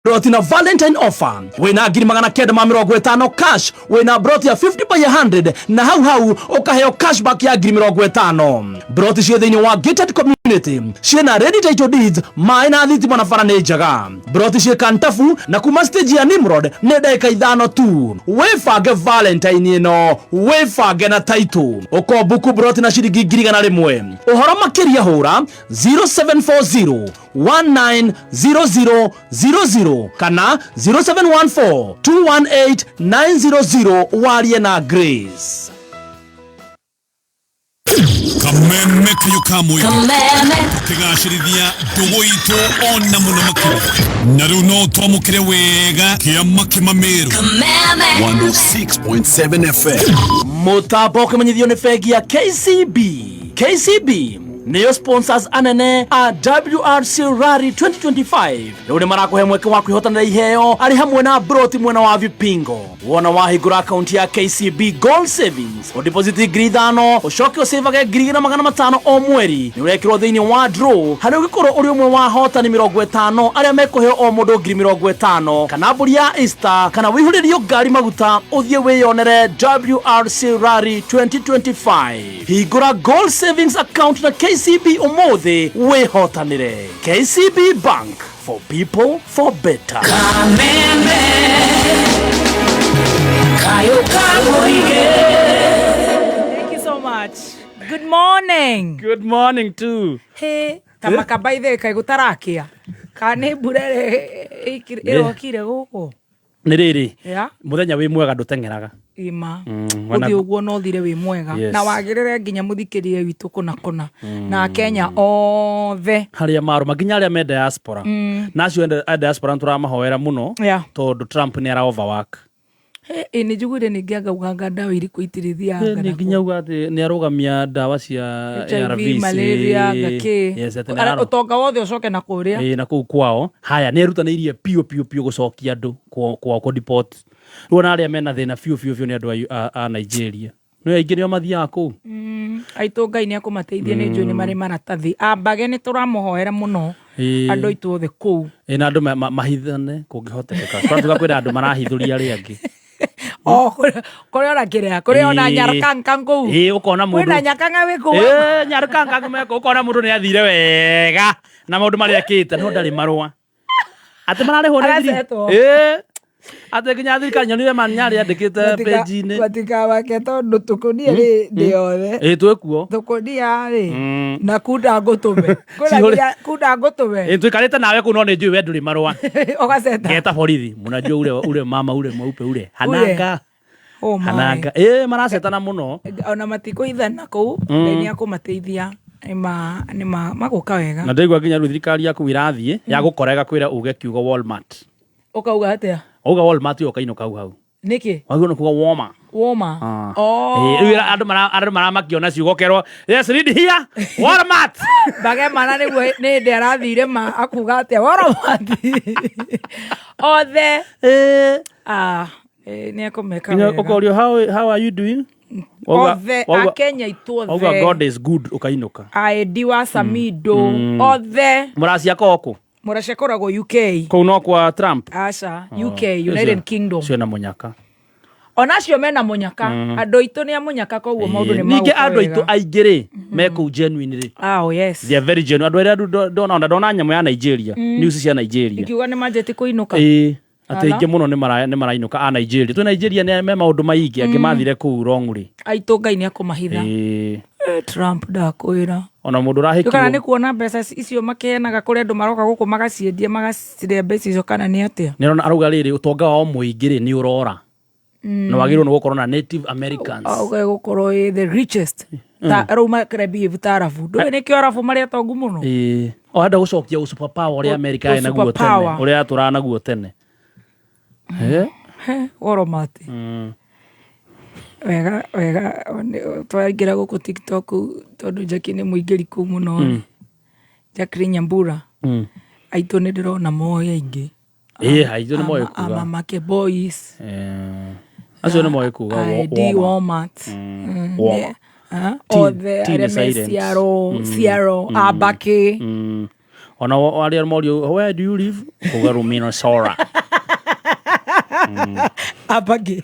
Broti na Valentine offer wina 950,000 cash, wina broti ya 50 by 100 na hau hau ukaheo cashback ya 50,000. Broti ciĩ thĩinĩ wa gated community, ciĩna ready title deeds, maĩ na thitima na bara nĩ njega. Broti ciĩ Kantafu na kuma stage ya Nimrod nĩ ndagĩka 5 tu. Wĩbange Valentine ĩno, wĩbange na title ũkombuku broti na ciringi 100,000. Ũhoro makĩria hũra 0740 190000 kana 0714 218 900 warie na Grace. Kameme kayo kamwe Kameme. Tukigacĩrithia ndũgũ itũ ona mũno makĩria na rĩu no twamũkĩre wega kĩama kĩmamĩrũ. Kameme. 106.7 FM. Mũtambo ũkĩmenyithio nĩ bengi ya KCB. KCB nĩyo sponsors anene a WRC Rally 2025. Rĩu nĩ marakũhe mweke wa kwĩhotanĩra iheo arĩ hamwe na broti mwena wa Vipingo. Wona wahingũra akaunti ya KCB Gold Savings, ũdeposit 5,000, ũcoke ũcĩvage 2,500 o mweri, nĩ ũrekĩrwo thĩinĩ wa draw harĩa ũngĩkorwo ũrĩ ũmwe wa ahotani 50 arĩa mekũheo o mũndũ 50,000, kana mbũri ya Easter, kana wĩihũrĩrio ngari maguta ũthiĩ wĩyonere WRC Rally 2025. Hingũra Gold Savings account na KCB ũmũthĩ wĩhotanĩre. KCB Bank, for people, for better. Kameme. Kayo kamoige. Thank you so much. Good morning. Good morning too. Hey, tamaka by the kai gutarakia. Kana nĩ mbura ĩrĩa ĩrokire gũkũ. Nĩ rĩrĩ Yeah. mũthenya wĩ mwega ndũteng'eraga. Ima. Wana- Ũthiĩ ũguo no ũthire wĩ mwega. Yes. Na wagĩrĩre nginya mũthikĩrĩrie witũ kũna kũna. Na Kenya othe. Harĩa marũma nginya arĩa me diaspora na acio a diaspora nĩ tũramahoera mũno Yeah. tondũ Trump nĩ ara overwork. Hey, ĩ nĩ njiguire ningĩ anga uganga ndawa irĩkũ itirĩthiaga. Nĩ nginya uga atĩ nĩ arũgamia ndawa cia HIV, ARVs, malaria, ngakĩ. Yes, atĩ nĩ Ũtonga wothe ũcoke na kũrĩa. Ĩĩ, na kũu kwao haya nĩ erutanĩirie biũ biũ biũ gũcokia andũ kwao kũ deport. Rĩu ona arĩa mena thĩna biũ biũ biũ nĩ andũ a Nigeria, nĩ aingĩ nĩo mathiaga kũu. Aitũ Ngai nĩ akũmateithia, nĩ njũĩ nĩ marĩ maratathi ambage, nĩ tũramũhoera mũno andũ aitũ othe kũu. Ĩĩ, na andũ mahithane kũngĩhotekeka. Tũratuga kwĩna andũ marahithũria arĩa angĩ. O kũrĩa ona kĩrĩa kũrĩa ona Nyarkanka kũu. Ĩĩ, ũkona mũndũ kwĩna Nyakanga wĩ kũu. Ĩĩ, Nyarkanka meko, ũkona mũndũ nĩ athire wega na maũndũ marĩa ekĩte no ndarĩ marũa atĩ mararĩhwo nĩ thiri- Arasetwo. Ĩĩ, atĩ nginya thirikari nyonire manyarĩ andĩkĩte page-inĩ. Matikawake tondũ tũkũnia rĩ ndĩ othe. Ĩĩ, twĩkuo. Tũkũnia rĩ na kunda ngũtũme. Kwĩna nginya kunda ngũtũme. Ĩĩ, tũikarĩte nawe kũu no nĩ njũĩ we ndũrĩ marũa. Ũgaceta. Ngeta borithi, mnajua ule ule mama ule mweupe ule hananga. Oh my. Hananga, ĩĩ, maracetana mũno. Ona matikũithana kũu, Ngai nĩ akũmateithia, nĩma magũka wega. Na ndaigua nginya rĩu thirikari yaku irathiĩ ya gũkora ĩgakwĩra uge kiugo Walmart. Ũkauga atĩa? Auga Walmart yo ũkainũka hau hau. Nĩkĩ? Wagĩrĩirwo nĩ kuga Walmart. Woma. Ah. Oh. Ĩĩ, rĩu andũ maramakio na ciugo kerwo yes, read here, Walmart. Mbage mana nĩguo nĩ hĩndĩ arathire ma akuga atĩa woromati othe. Ĩĩ. Ah, nĩ ekũmeka Nginya wega. ũkorio how are you doing? Othe akenya itũ Wauga othe. God is good ũkainũka. Aendi wa Samido othe. Mũraciaka o kũ? Mũracia akoragwo UK. Kũu no kwa Trump. Aca, UK, United Kingdom. Cio na mũnyaka. Ona acio mena mũnyaka, andũ aitũ nĩ a mũnyaka, koguo maũndũ nĩ Ningĩ magũka andũ aitũ wega. aingĩ rĩ me kũu genuine rĩ. Ah, oh yes. They are very genuine. Andũ arĩa ndona ona ndona nyamũ ya Nigeria, news cia Nigeria. Ikiuga nĩ manjĩtie kũinũka. Ĩĩ, atĩ aingĩ mũno nĩ marainũka a Nigeria. Twĩ Nigeria nĩ me maũndũ maingĩ angĩ mathire kũu wrong rĩ. Aitũ Ngai nĩ akũmahitha. Ĩĩ. Trump ndakwĩra. Ona mũndũ Rĩu kana nĩ ũrahĩkirwo kuona mbeca icio makeanaga kũrĩ andũ maroka gũkũ magaciendia magacirĩa mbeca icio kana nĩ atĩa? Nĩ arona arauga rĩrĩ ũtonga wao mũingĩ rĩ nĩ ũrora. Na wagĩrĩirwo nĩ gũkorwo na Native Americans. Auga gũkorwo ĩ the richest. Ta arauma kĩrĩa ta Arabu. Ndũĩ nĩkĩo Arabu marĩ atongu mũno? Ĩĩ. O arenda gũcokia ũ super power ũrĩa America yarĩ naguo tene. Superpower. Ũrĩa yatũraga naguo tene. Eh? He, woromati. Wega wega twaingĩra gũkũ TikTok tondũ Jackie nĩ mũingĩri kũu mũno. Jacqueline Nyambura. Aitũ nĩ ndĩrona moĩ aingĩ. Ĩĩ, aitũ nĩ moĩ kuga. Amamake boys. Acio nĩ moĩ kuga ID Walmart. Walmart. Walmart. Othe T nĩ arĩa me silent. Ciaro, Ciaro, Abaki. Ona arĩa morio, "Where do you live?" Kuga Minnesota. Abangĩ.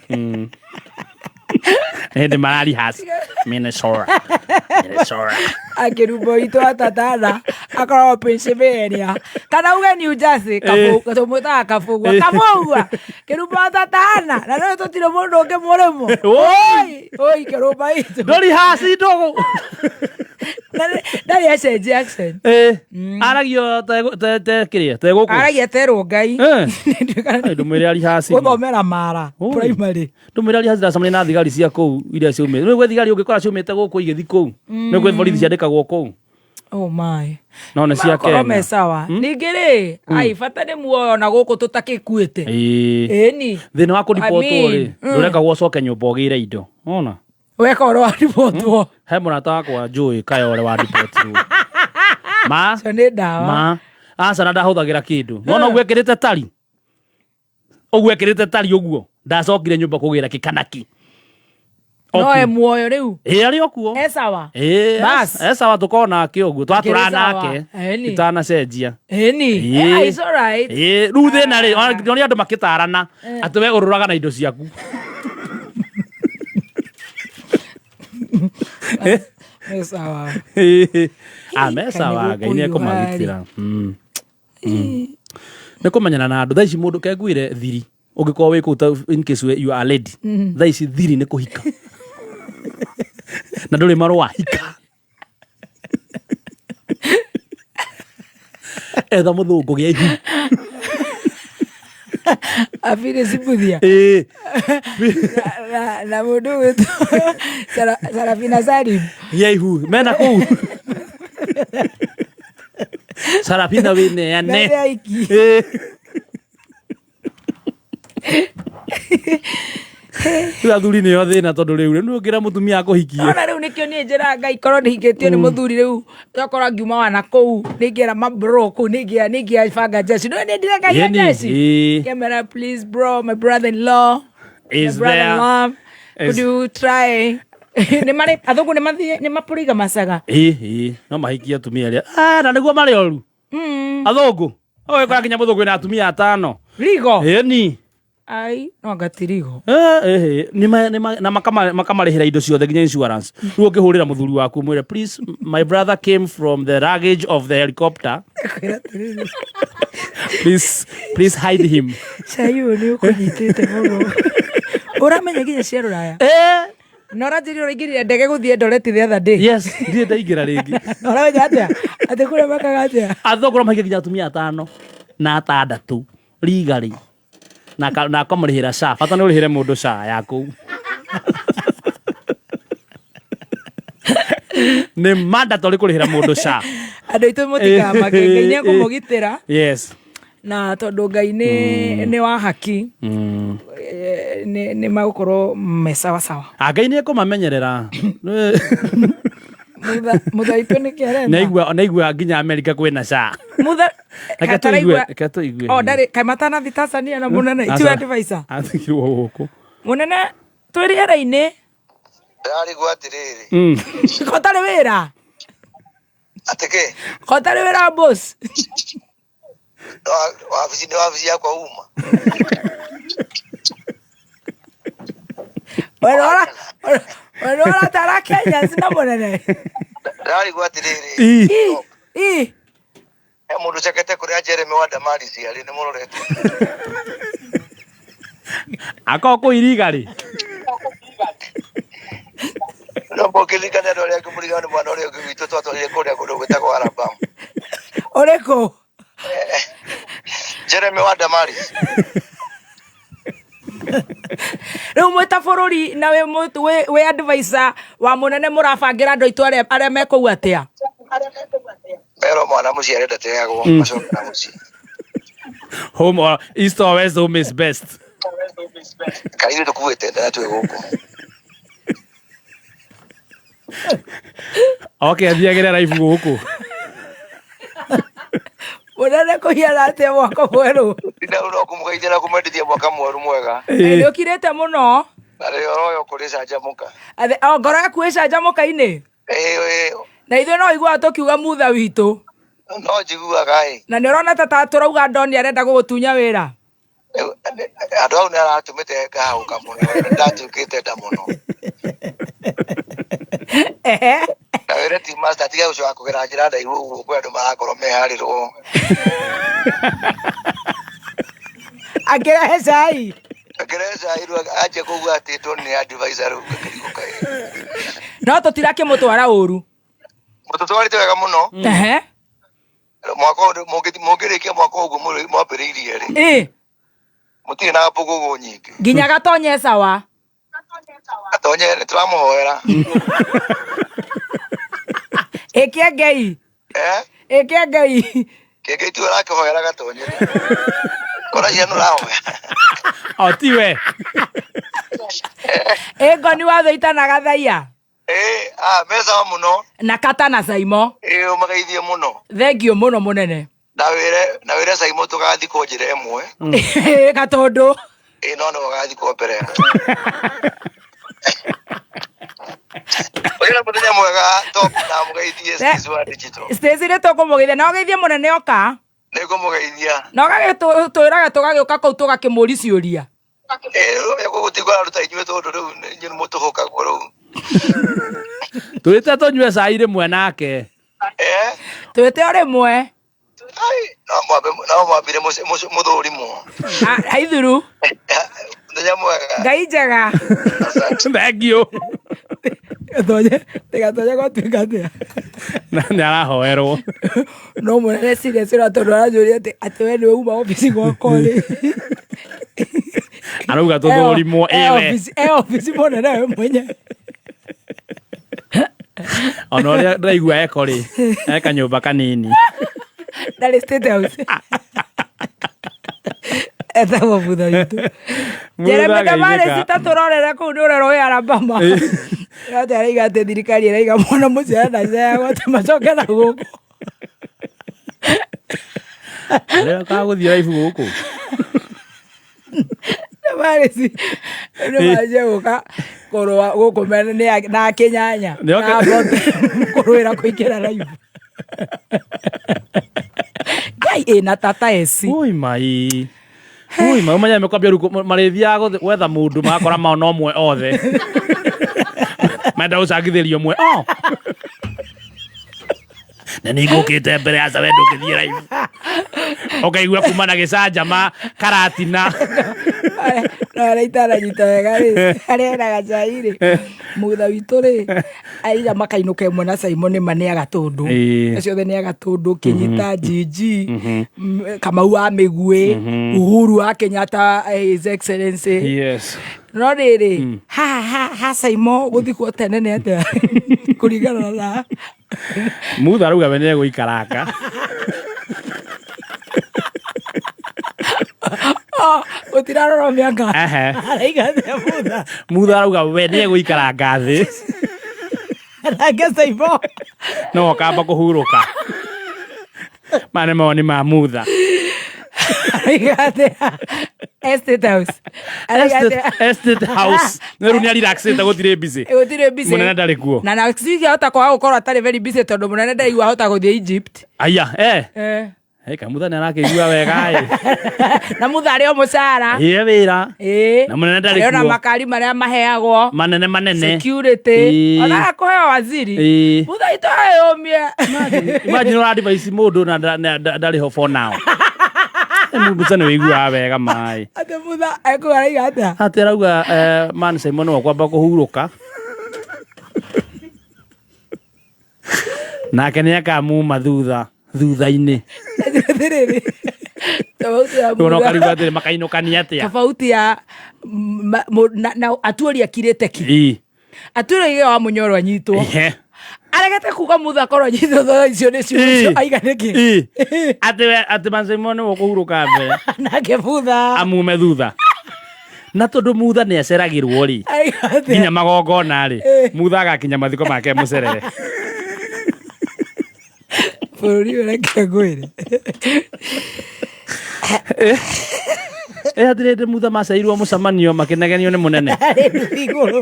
Hĩndĩ mararihas Minnesota. Minnesota. Akĩrumbo witũ atatana akoragwo Pennsylvania kana uge New Jersey, tũmwĩtaga kabugua kabugua kĩrumbo atatana na no tũtirĩ mũndũ ũngĩ mũrĩmo. Oi oi, kĩrumba witũ. Ndũrihasi ndũgũ. Ndarĩ acenjia accent. Aragio te kĩrĩa te gũkũ. Aragia terwo Ngai. Ndũmwĩre arihasi. Gũthomera mara Oi. primary. Ndũmwĩre arihasi ndacemania na thigari cia kũu iria ciumĩte. Nĩ gwĩ thigari ũngĩkora ciumĩte gũkũ igĩthi kũu. Nĩ gwĩ borithi ciandĩkagwo kũu. Oh my. No nĩ cia Makorwo me Kenya. sawa ningĩ rĩ, ai bata nĩ muoyo na gũkũ tũtakĩkuĩte. Ĩĩ. Ĩni. Thĩna wa kũribotwo I mean, rĩ, ndũrekagwo ũcoke nyũmba ũgĩre indo. Ona. Weka ũrĩa waribotwo. He mũrata wakwa njũĩ Kayore wa ripotirwo. Ma Cio nĩ ndawa. Ma aca, na ndahũthagĩra kĩndũ. Nona ũguo ekĩrĩte tari. Ũguo ekĩrĩte tari ũguo. Ndacokire nyũmba kũgĩra kĩkanaki. No e muoyo rĩu. Ĩ, arĩ o kuo. E sawa. Ĩ, Bas. e sawa, tũkorwo nake ũguo twatũra Akĩrĩ sawa. nake Ĩni. itanacenjia. Ĩni. Ĩ. Eh, it's alright. Ĩ, rĩu thĩna rĩ, ona nĩ andũ makĩtarana atĩ we ũrũraga na indo ciaku. E sawa. Ah, me sawa, Ngai nĩ Kana ekũmagitĩra. Nĩ kũmenyana na andũ thaa ici, mũndũ kenguire thiri ũngĩkorwo wĩ kũu in case you are a lady, thaa ici thiri nĩ kũhika na ndũrĩ marũa, hika, etha mũthũngũ gĩa ihu. Abire cibuthia. Ĩĩ. Na mũndũ wĩtwo Sarafina Salim. Gĩa ihu mena kũu Sarafina wĩneane. Mene aiki. Ĩĩ. Rĩu athuri nĩo thĩna, tondũ rĩu rĩu ũngĩra mũtumia akũhikie. Ona rĩu nĩkĩo niĩ njĩra Ngai korwo nĩhikĩtio nĩ mũthuri rĩu, tokorwo ngiuma wana kũu nĩngĩra mabro kũu nĩngĩa banga jeshi no nĩ ndirengagia Ĩni, jeshi. ĩĩ. Kemera, please bro, my brother in law, my Is brother in law, could you try? Nĩ marĩ athũngũ nĩ mathiĩ nĩ mapũriga macaga. Ĩĩ, ĩĩ, no mahikie atumia arĩa, ah, na nĩguo marĩ oru athũngũ, ũgĩkora nginya mũthũngũ wĩna atumia atano. Rigo. Ĩni. Ai no anga ti rigo. Eh, na makamarĩhĩra indo ciothe nginya insurance. Rĩu ũngĩhũrĩra mũthuri waku mwĩre, "Please, my brother came from the luggage of the helicopter, Kwĩra atĩrĩrĩ, please, please hide him." Cai ũyũ nĩ ũkũnyitĩte mũno, ũramenya nginya cia rũraya. Eh, Na ũranjĩrire ũraingĩrire ndege gũthiĩ Eldoret the other day. Yes, ndirĩ ndaingĩra rĩngĩ. Na ũramenya atĩa atĩ kũrĩa mekaga atĩa? Athũngũ no mahikie nginya atumia atano na atandatũ rigarĩ na akamũrĩhĩra SHA. Bata nĩ ũrĩhĩre mũndũ SHA ya kũu nĩ mandatory kũrĩhĩra mũndũ SHA. Andũ aitũ, mũtikamake, Ngai nĩ ekũmũgitĩra. Yes. Na tondũ Ngai nĩ wa haki, nĩ magũkorwo me sawa sawa. Ah, Ngai nĩ ekũmamenyerera. Mutha witũ nĩ kĩarenda. Naigua nginya Amerika kwĩna SHA. Mutha. Reke tũigue, reke tũigue. O ndarĩ kaĩ matanathi Tanzania na mũnene Aca. tiwe advisor? Atigirwo gũkũ. Mũnene, twĩ rĩera-inĩ. Ndĩrarigwo atĩrĩrĩ. Kotarĩ wĩra. Atĩ kĩ? Kotarĩ wĩra, boss. Wabici nĩ wabici yakwa uma. We ũratara Kenya sina mũnene. Ndĩrarigwo atĩrĩrĩ. Ii. Ii. He mũndũ cekete kũrĩa Jeremy wa Damaris arĩ nĩ mũrorete. Akorwo kũu iriga rĩ. No mũngĩririkana andũ arĩa angĩ mũrigano nĩ mwana ũrĩa ũngĩ witũ twatwarire kũrĩa kũndũ gwĩtagwo Alabama. Ũrĩkũ? Jeremy wa Damaris. Rĩu mwĩ ta bũrũri na wĩ advisor wa mũnene, mũrabangĩra andũ aitũ arĩa me kũu atĩa? Mero mwana mũciare ndateagwo, macoke na mũciĩ. Home or east or west, home is best. Kana ithuĩ tũkuĩte nda na twĩ gũkũ. Okay, athiagĩre live gũkũ. Mũnene, kũhiana atĩa mwaka mwerũ? Ndina rĩu no kũmũgeithia na kũmwendithia mwaka mwerũ mwega. Nĩ ũkirĩte mũno. Na rĩrĩa ũroyo kũrĩ canjamũka. O ngoro yaku ĩcanjamũka-inĩ. Ĩĩ, ĩĩ. Na ithuĩ no iguaga tũkiuga mutha witũ. No njiguaga ĩ. Na nĩ ũrona ta tũrauga Ndoni arenda gũgũtunya wĩra. Andũ hau nĩ aratũmĩte ngahũka mũno, ndatuĩkĩte nda mũno. Ehe. Na wĩre team master atige gũcoka kũgera njĩra ndaihu ũguo kwĩ andũ marakorwo meharĩrwo. Akĩrehe cai. Akĩrehe cai rĩu anjia kũigua atĩ Tony nĩ advisor rĩu ngakĩrigwo kaĩ. No tũtirakĩmũtwara ũru. Mũtũtwarĩte wega mũno. Ehe. Mwaka ũyũ mũngĩrĩkia mwaka ũguo mwambĩrĩirie rĩ. Ĩ. Mũtirĩ na mbũgũgũ nyingĩ. Nginya gatonye sawa. Gatonye nĩ tũramũhoera. Ĩ Kĩengei. Eh? Ĩ Kĩengei. Kĩengei tiwe ũrakĩhoera gatonye. Kora ciana ũrahoya. O tiwe. Ĩ ngoni watho itana gathaiya. Ĩ, ah, me sawa mũno. Na kata na Saimo. Ĩ, ũmageithie mũno. Thengiũ mũno mũnene. Na wĩre Saimo tũgathikwo njĩra ĩmwe. Gatũndũ. Ĩ, no nĩwe ũgathikwo mbere. Ũgĩe na mũthenya mwega, Top, na mũgeithie Stacy wa Digital. Stacy nĩ tũkũmũgeithia na ũgeithie mũnene oka. Nĩngũmũgeithia. Na ũgagĩtwĩraga tũgagĩũka kũu tũgakĩmũri ciũria. Ĩ, rĩu gũtigwo araruta inyuĩ tondũ rĩu inyuĩ nĩ mũtũhũkagwo rĩu. Twĩte tũnyue cai rĩmwe nake. Eh? Twĩte o rĩmwe. Ai, no mwambire mũthũrimwo. Aithuru. Mũthenya mwega. Ngai njega. Thank you. Gatonye, tigatonye gwatuĩka atĩa. Nĩ arahoerwo. No mũnene serious ũrĩa tondũ aranjũria atĩ we nĩwe uma obici gwakwa rĩ. Arauga tũthũrimwo ĩwe. E obici mũnene we mwenyewe. Ona ũrĩa ndĩraigua eko rĩ, e kanyũmba kanini. Ndarĩ State House. Etagwo butha witũ. Jeremy Damaris ta tũrorere kũu nĩ ũrerwo wĩ Alabama. Atĩ araiga atĩ thirikari ĩraiga mwana mũciĩ ndaceagwo atĩ macoke na gũkũ. Arĩa kaga gũthiĩ raibu gũkũ. Damaris nĩ manjia gũka kũrũa gũkũ mena na Kĩnyanya na Bote kũrũĩra kũingĩra raibu. Ngai ĩna tata eci. Oi mai. Oi mai ũmenye mĩkwambia rĩu marĩthiaga gwetha mũndũ magakora mao no mwe othe. Menda gũcangithĩrio mwe. Oh. Na nĩ ngũkĩte mbere ya sawe ndũngĩthiĩ raibu. Ũkaigua kuma na gĩcanjama karatina. No arĩa itaranyita wega rĩ, arĩa ena gacai rĩ, mũgũtha witũ rĩ, aira makainũka ĩmwe na Simon nĩ ma nĩ agatũndũ. Acio othe nĩ agatũndũ, Kĩnyita, Njinji, Kamau wa Mĩguĩ, Uhuru wa Kenyatta, His Excellency. Yes. No rĩrĩ, ha ha Simon gũthikwo tene nĩ atĩa? Kũringana na Mutha arauga we nĩegũikaranga. Gũtirarorwo mĩaka. Ehe. Araiga atĩa Mutha? Mutha arauga we nĩegũikaranga thĩ. Nake Simon. No akamba kũhurũka. Maya nĩ mawoni ma Mutha. Araiga atĩa? Estate House. Araiga atĩa? Estate House. Nĩ rĩu nĩ arelaxĩte gũtirĩ busy. Gũtirĩ busy. Mũnene ndarĩ kuo. Na na sisi ahota kwaga gũkorwo atarĩ very busy tondũ mũnene ndaraigua ahota gũthiĩ Egypt. Aya, eh. Eh. Hey, Kamutha nĩ arakĩigua wega ĩ. Na Mutha arĩ o mũcara. Ĩĩ wĩra. Ĩĩ. Na mũnene ndarĩ Arĩ ona kuo. makari marĩa maheagwo. Manene manene. Security. Ĩĩ. Ona akũheo waziri. Ĩĩ. Mutha witũ ayũmie. Imagine ũra advise mũndũ na ndarĩ ho for now. Mutha nĩ wĩiguaga wega maĩ. Atĩ Mutha ekuga araiga atĩa? Atĩ arauga man Simon no kwamba kũhurũka. Nake nĩ akamuma thutha thutha-inĩ. Atĩrĩrĩ. Tofauti ya Rĩu ona Mutha. ũkarigwo atĩrĩ makainũkania atĩa. Tofauti ya na Atuori akirĩte ki. Ĩĩ. Atuori oige wa Mũnyoro anyitwo. Ehe. Aregete kuga Mutha akorwo anyitwo thutha icio nĩ ciũria icio aiga nĩkĩ. Ĩĩ. Atĩ we atĩ man Simon nĩwe ũkũhurũka mbere. Nake Mutha. Amume thutha. Na tondũ Mutha nĩ aceragĩrwo rĩ. Aiga atĩa? Nginya magongona rĩ. Mutha agakinya mathiko make mũcerere. Bũrũri ũyũ reke ngwĩre. Ĩ hatirĩ hĩndĩ Mutha maceirwo mũcemanio makĩnegenio nĩ mũnene. Arĩ nduthi igũrũ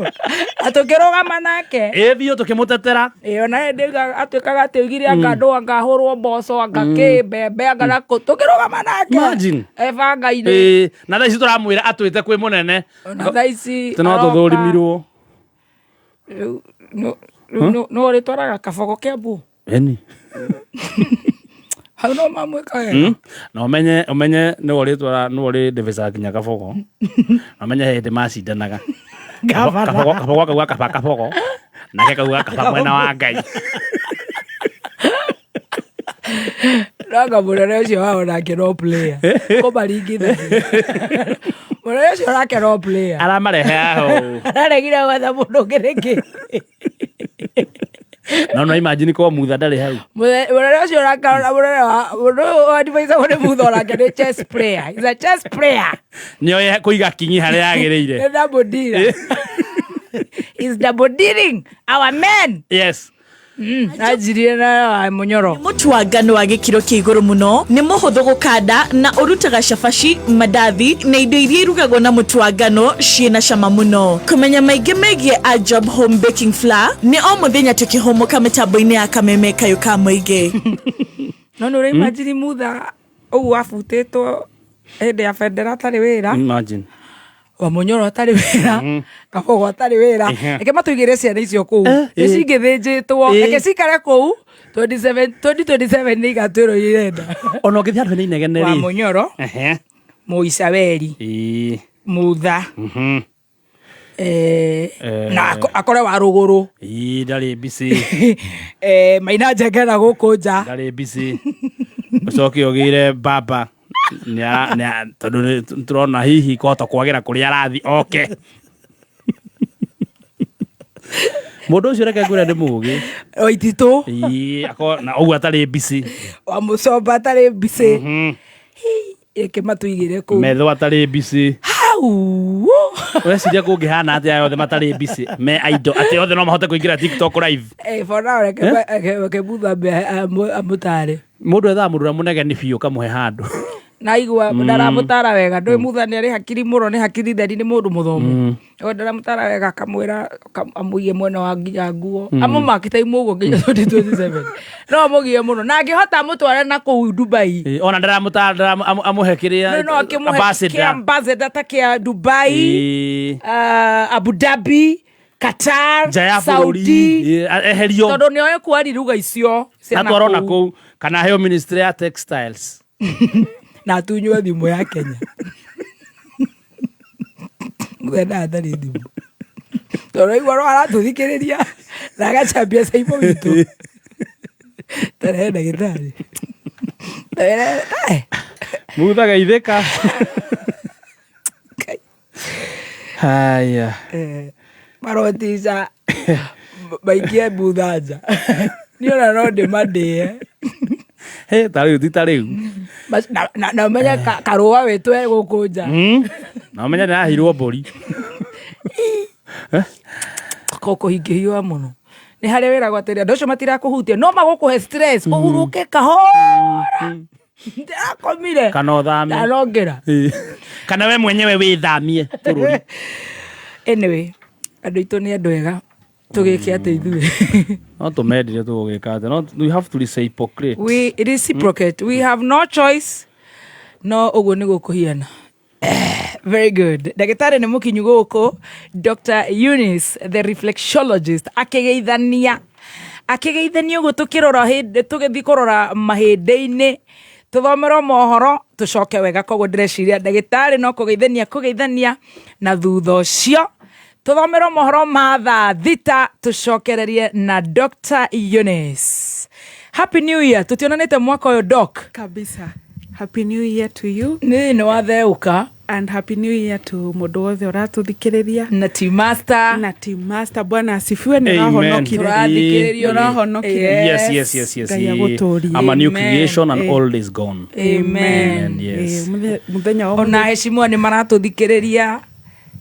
na tũkĩrũgama nake. Ĩ biũ tũkĩmũtetera. Ĩ ona hĩndĩ ĩyo atuĩkaga atĩ oigire anga andũ anga ahũrwo mboco anga kĩ mbembe anga nakũ tũkĩrũgama nake. Imagine. Ebanga-inĩ. Ĩ, na thaa ici tũramwĩra atwĩte kwĩ mũnene. Ona thaa ici Atĩ no aroka. tũthũrimirwo. Rĩu no ũrĩtwaraga kabogo Kĩambu. Eni. Hau no mamwĩka wega. Na ũmenye ũmenye nĩwe ũrĩtwara nĩwe ũrĩndĩbĩcaga nginya kabogo. Na ũmenye he hĩndĩ macindanaga. Gavana. Kabogo kabogo akauga kaba kabogo. Nake kauga kaba mwena wa Ngai. Nanga mũnene ũcio wao nake no player. Kũmaringithania. Mũnene ũcio nake no player. Aramarehe aho. Araregire gwetha mũndũ ũngĩ nĩkĩ? No no imagine korwo Mutha ndarĩ hau. Mũnene ũcio nake ona mũnene wa mũndũ ũyũ advisagwo nĩ Mutha onake nĩ chess player. He's a chess player. Nĩoĩ kũiga kinyi harĩa yagĩrĩire. Nĩ double dealer. He's double dealing our men. Yes. Anjirie na wa Mũnyoro. Mũtu wa ngano wa gĩkĩro kĩa igũrũ mũno nĩ mũhũthũ gũkanda na ũrutaga cabaci, mandathi na indo iria irugagwo na mũtu wa ngano ciĩna cama mũno. Kũmenya maingĩ megiĩ Ajob Home Baking Flour nĩ o mũthenya tũkĩhũmũka mĩtambo-inĩ ya Kameme Kayũ ka Mũingĩ. No nĩ ũraimagine Mutha ũguo abutĩtwo hĩndĩ ya bendera atarĩ wĩra. Imagine. Wa Mũnyoro atarĩ wĩra, Kabogo atarĩ wĩra. Ehe. Reke matũigĩre ciana icio kũu. Nĩ cingĩthĩnjĩtwo. Reke cikare kũu 2027 nĩ igatwĩrwo irenda. Ona ũngĩthiĩ handũ hena inegene Wa rĩ. Mũnyoro, Ehe. Mũicaweri, Ĩĩ. Mutha, Mhm. na akore wa rũgũrũ. Ĩĩ ndarĩ busy. Maina Njengena gũkũ nja. Ndarĩ busy. Ũcoke ũgĩre baba tondũ nĩ tũrona hihi kwahota kwagĩra kũrĩa arathi oke. Mũndũ ũcio reke ngwĩre nĩ mũgĩ. Waititũ. Ĩĩ, akorwo na ũguo atarĩ busy. Wa Mũcomba atarĩ busy. Reke matũigĩre kũu. Metho atarĩ busy. Hau. Ũreciria kũngĩhana atĩa aya othe matarĩ busy me idle atĩ othe no mahote kũingĩra TikTok live. For now reke Mutha amũtare. Mũndũ ethaga mũndũ ũrĩa mũnegeni biũ ũkamũhe handũ. Naigua ndaramũtara wega ndũĩ Mutha nĩ arĩ hakiri mũno nĩ hakiri theri nĩ mũndũ mũthomu. Ndaramũtara wega akamwĩra amũiye mwena wa nginya nguo amũmakĩte imwe ũguo nginya 2027 no amũgie mũno na angĩhota amũtware na kũu Dubai. Ĩĩ, ona ndaramũtara amũhe kĩrĩa No akĩmũhe ambassador. kĩa ambassador ta kĩa Dubai, Ĩĩ. Abu Dhabi, Qatar, Nja ya bũrũri. Saudi. Ĩĩ, eherio. Tondũ nĩoĩ kwari ruga icio cia Atwarwo na nakũu. kũu kana aheo ministry ya textiles. Na atunywo thimũ ya Kenya. Mũthenya atarĩ thimũ. Tondũ aigua no aratũthikĩrĩria na agacambia Saimo witũ. Tarehe ndagĩtarĩ. Mutha geithĩka. Haya. Marotica maikie Mutha nja. Niĩ ona no ndĩmadĩe. Hĩ, ta rĩu ti ta rĩu. Na ũmenye karũa wĩtwe gũkũ nja. Na ũmenye nĩaraheirwo mbũri. Kũhingĩhiũha mũno. Nĩ harĩa wĩragwo atĩrĩ andũ acio matirakũhutia no magũkũhe stress ũhurũke kahora. Ndĩrakomire. Kana ũthame. Ndanongera. Kana we mwenyewe wĩthamie bũrũri. Anyway, andũ aitũ nĩ andũ ega. Tũgĩke atĩ ithuĩ. No tũmendire tũgũgĩka atĩ. No we have to reciprocate. We reciprocate. We have no choice. No ũguo nĩguo kũhiana. Very good. Ndagĩtarĩ nĩ mũkinyu gũkũ Dr. Eunice the reflexologist akĩgeithania. Akĩgeithania ũguo tũkĩrora hĩndĩ tũgĩthiĩ kũrora mahĩndĩ-inĩ tũthomerwo mohoro tũcoke wega koguo ndĩreciria ndagĩtarĩ no kũgeithania kũgeithania na thutha ũcio tũthomerwo mohoro ma thaa thita tũcokererie na Dr. Eunice. Happy New Year. Tũtionanĩte mwaka ũyũ Doc. Kabisa. Happy New Year to you. Nĩ nĩ watheũka. And happy New Year to mũndũ wothe ũratũthikĩrĩria. Na team master. Na team master. Bwana asifiwe nĩ Amen. ũrahonokire. Tũrathikĩrĩrio. Nĩ ũrahonokire. Yes, yes, yes, yes. Ngai agũtũrie. I'm a new Amen. creation and old is gone. Amen. Amen, yes. Mũthenya wa Ona heshimiwa nĩ maratũthikĩrĩria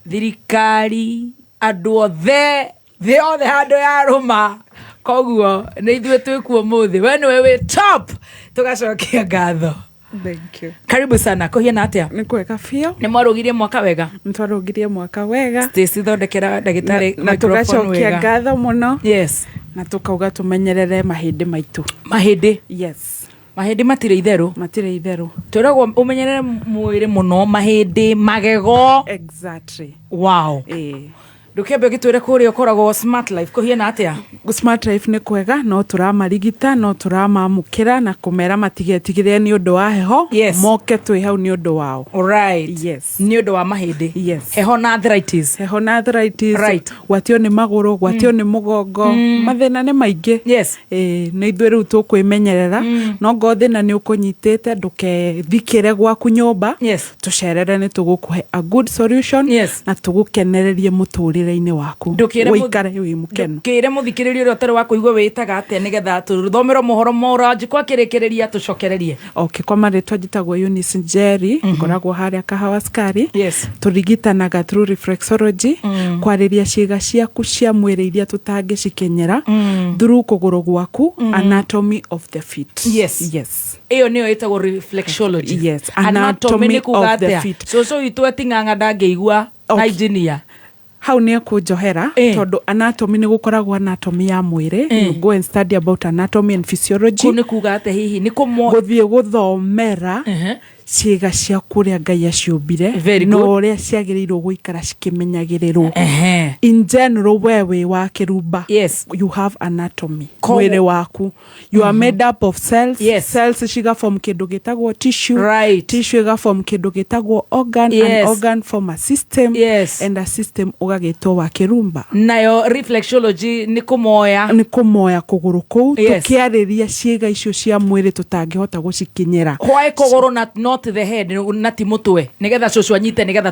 thirikari andũ othe thĩ yothe handũ ya rũma koguo nĩ ithuĩ twĩkuo mũthĩ we nĩwe wĩ top tũgacokia ngatho. Thank you. Karibu sana. Kũhiana atĩa? Nĩ kwega biũ. Nĩ mwarũgirie mwaka wega? Nĩtwarũgirie mwaka wega. Stacy, thondekera ndagĩtarĩ Na microphone tũgacokia wega. ngatho mũno. Yes. Na tũkauga tũmenyerere mahĩndĩ maitũ. Mahĩndĩ? Yes. Mahĩndĩ matirĩ itherũ. Matirĩ itherũ. Twĩragwo ũmenyerere mwĩrĩ mũno, mahĩndĩ, magego. Exactly. Wow. Ĩĩ. Ndũkĩambe ũgĩtwĩre kũrĩa ũkoragwo Smart Life kũhiana atĩa? Smart Life nĩ kwega, no tũramarigita, no tũramamũkĩra na kũmera matigetigĩre nĩ ũndũ wa heho. Yes. Moke twĩ hau nĩ ũndũ wao. Right. Yes. Nĩ ũndũ wa mahĩndĩ. Yes. Heho na arthritis. Heho na arthritis. Right. Gwatio nĩ magũrũ, gwatio nĩ mũgongo. Mathĩna nĩ maingĩ. Yes. Ĩĩ, nĩ ithuĩ rĩu tũkwĩmenyerera. No ngorwo thĩna nĩ ũkũnyitĩte, ndũkethikĩre gwaku nyũmba. Yes. Tũcerere nĩ tũgũkũhe a good solution. Yes. Na tũgũkenererie mũtũrĩre-inĩ waku. Ndũkĩre Ũikare wĩ mũkenu. Ndũkĩre mũthikĩrĩria ũrĩa ũtarĩ wa kũigua wĩtaga atĩa nĩgetha tũthomerwo mohoro moranji kwa kĩrĩkĩrĩria tũcokererie. Okay, kwa marĩtwa njĩtagwo Eunice Njeri, ngoragwo harĩa Kahawa Sukari. Yes. Tũrigitanaga through reflexology, kwarĩria ciĩga ciaku cia mwĩrĩ iria tũtangĩcikinyĩra through kũgũrũ gwaku, anatomy of the feet. Yes. Yes. Ĩyo nĩyo ĩtagwo reflexology. Yes, Anatomy anatomy nĩ kuga of the atĩa? feet. Cũcũ witũ eting'ang'a ndangĩigua na Okay. engineer. Hau nĩ ekũnjohera Eh. tondũ anatomy nĩ gũkoragwo anatomy ya mwĩrĩ. Eh. You go and study about anatomy and physiology. Kũu nĩ kuga atĩa hihi? Nĩ kũmo Gũthiĩ gũthomera Ehe. ciĩga ciaku ũrĩa Ngai aciũmbire Very na good. ũrĩa ciagĩrĩirwo gũikara cikĩmenyagĩrĩrwo. Ehe. In general, we wĩ wa kĩrumba. Yes. You have anatomy. Koguo- Mwĩrĩ waku. You are made up of cells. Yes. Cells cigaform kĩndũ gĩtagwo tissue. Right. Tissue ĩgaform kĩndũ gĩtagwo organ. Yes. And organ form a system. Yes. And a system ũgagĩtwo wa kĩrumba. Nayo reflexology nĩ kũmoya. Nĩ kũmoya kũgũrũ kũu. Yes. Tũkĩarĩria ciĩga icio cia mwĩrĩ tũtangĩhota gũcikinyĩra. Why kũgũrũ na not the head na ti mũtwe nĩgetha cũcũ anyite nĩgetha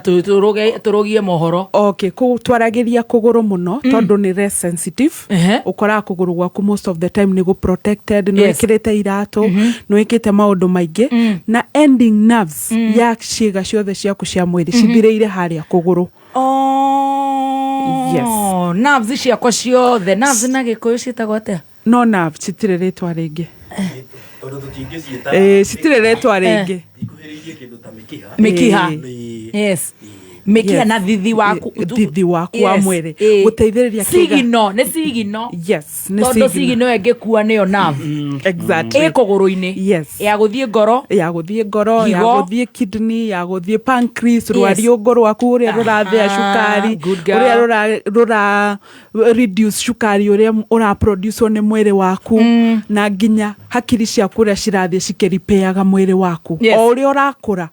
tũrũgie mohoro. Okay, twaragĩria kũgũrũ mũno tondũ nĩ less sensitive. Ehe. Ũkoraga kũgũrũ gwaku most of the time nĩ gũ protected, nĩ Yes. wĩkĩrĩte iratũ, nĩ wĩkĩte maũndũ maingĩ, na ending nerves ya ciĩga ciothe ciaku cia mwĩrĩ cithirĩire harĩa kũgũrũ. Oh. Yes. Nerves ciakwa ciothe, nerves na gĩkũyũ ciĩtagwo atĩa? No nerve citirĩ rĩtwa rĩngĩ. Ĩĩ, citirĩ rĩtwa rĩngĩ. Mĩkiha. Ĩĩ. Yes. Mĩkiha Yes. na thithi waku. Thithi waku wa Yes. mwĩrĩ. Ĩĩ. Gũteithĩrĩria kĩga- Sigino, nĩ sigino. Yes, nĩ Tondũ sigino. sigino ĩngĩkua nĩyo nerve. Exactly. Ĩ kũgũrũ-inĩ. Yes. Ya gũthiĩ ngoro. Ya gũthiĩ ngoro, ya Higo. gũthiĩ kidney, ya gũthiĩ pancreas, Yes. rwariũngũ rwaku ũrĩa rũrathĩa Aha, cukari, good girl. ũrĩa rũra reduce cukari ũrĩa ũraproducewo nĩ mwĩrĩ waku, na nginya hakiri ciaku ũrĩa cirathiĩ cikĩripeaga mwĩrĩ waku. Yes. O ũrĩa ũrakũra,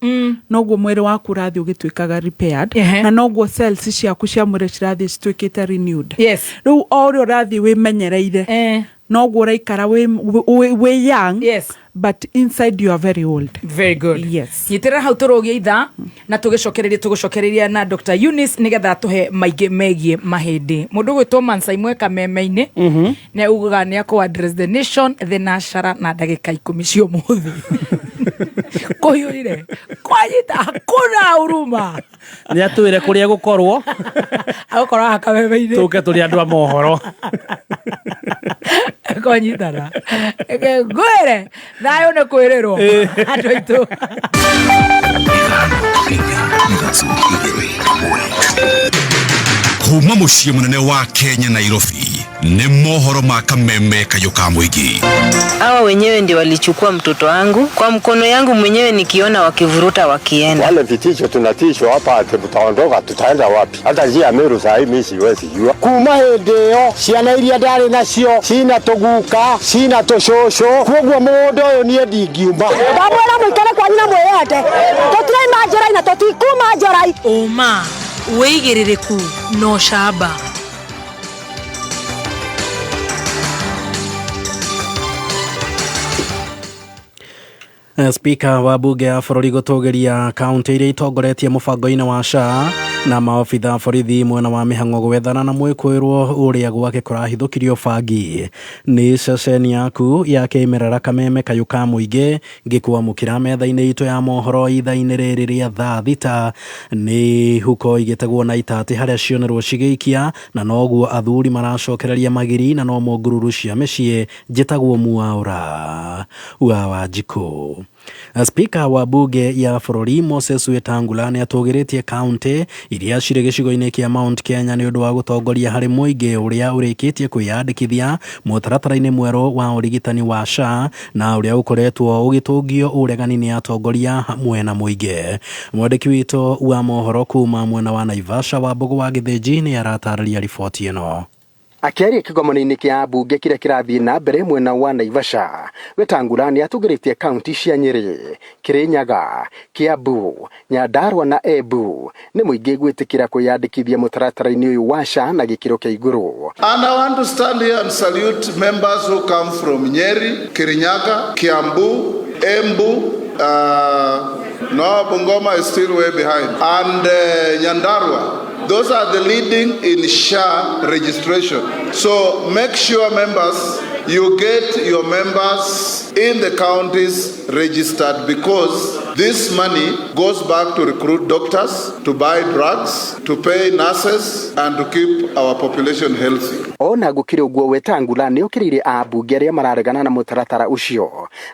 noguo mwĩrĩ waku ũrathiĩ ũgĩtuĩkaga repaired, Ehe. na noguo cells ciaku cia mwĩrĩ cirathiĩ cituĩkĩte renewed. Yes. Rĩu o ũrĩa ũrathiĩ wĩmenyereire, Eh. noguo ũraikara wĩ young. Yes. But inside you are very old. Very good. Yes. Nyitĩrĩra hau tũrũgie ithaa na tũgĩcokereria tũgũcokereria na Dr. Eunice nĩgetha atũhe maingĩ megiĩ mahĩndĩ. Mũndũ ũgwĩtwo Mansai Mweka meme-inĩ nĩ augaga nĩ akũ address the nation thenashara na ndagĩka 10 cia ũmũthĩ. Kũhiũrire kwanyita hakuna huruma. Nĩ atwĩre kũrĩa gũkorwo. Agũkorwo haha kameme-inĩ. Tũke tũrĩ andũ a mohoro. Kwanyitana. Reke ngwĩre thayũ nĩ kwĩrĩrwo andũ aitũ. Kuma mũciĩ mũnene wa Kenya Nairobi nĩ mohoro ma kameme kayũ ka mũingĩ. Hawa wenyewe ndio walichukua mtoto wangu kwa mkono yangu mwenyewe, nikiona wakivuruta wakienda. Wale vitisho tunatishwa hapa ati tutaondoka, tutaenda wapi? Hata njia ya Meru saa hii mimi siwezi jua. Kuma hĩndĩ ĩyo ciana iria ndarĩ nacio cina tũguka cina tũcũcũ, koguo mũgũnda ũyũ niĩ ndingiuma. Ndamwĩra mũikare kwanyu na mwĩyende, tũtiraima njorai na tũtikuma njorai. Ũma, wĩigĩrĩrĩku na ũcamba. Spika wa bunge ya bũrũri gũtũgĩria kaunti iria itongoretie mũbango-inĩ wa SHA na maobitha a borithi mwena wa mĩhang'o gwethana na mwĩkũĩrwo ũrĩa gwake kũrahithũkirio bangi. Nĩ ceceni yaku ya kĩmerera kameme kayũ ka mũingĩ ngĩkwamũkĩra metha-inĩ itũ ya mohoro ithaa-inĩ rĩrĩ rĩa thaa thita. Nĩ huko igĩtegwo na itati harĩa cionerwo cigĩikia na noguo athuri maracokereria magiri na no ngururu cia mĩciĩ. Njĩtagwo Mwaũra wa Wanjikũ. Spika wa bunge ya bũrũri Moses Wetangula nĩ atũgĩrĩtie kaunti iria cirĩ gĩcigo-inĩ kĩa Mount Kenya nĩ ũndũ wa gũtongoria harĩ mũingĩ ũrĩa ũrĩkĩtie kwĩyandĩkithia mũtaratara-inĩ mwerũ wa ũrigitani wa SHA na ũrĩa ũkoretwo ũgĩtũngio ũregani nĩ atongoria hamwe na mũingĩ. Mwandĩki witũ wa mohoro kuma mwena wa Naivasha Wambũgũ wa Gĩthĩnji nĩ aratarĩria riboti ĩno. Akĩaria kĩgomano-inĩ kĩa ambunge kĩrĩa kĩrathiĩ na mbere mwena wa Naivasha, Wetangula nĩ atũgĩrĩtie kaunti cia Nyĩrĩ, Kĩrĩnyaga, Kiambu, Nyandarua na Embu nĩ mũingĩ gwĩtĩkĩra kwĩyandĩkithia mũtaratara-inĩ ũyũ wa SHA na gĩkĩro kĩa igũrũ. And I want to stand here and salute members who come from Nyeri, Kirinyaga, Kiambu, Embu, no, Bungoma is still way behind, and Nyandarua. Those are the leading in SHA registration. So make sure, members, you get your members in the counties registered, because this money goes back to recruit doctors, to buy drugs, to pay nurses, and to keep our population healthy. Ona gũkĩrĩ ũguo, Wetangula nĩ okĩrĩire ambunge arĩa mararegana na mũtaratara ũcio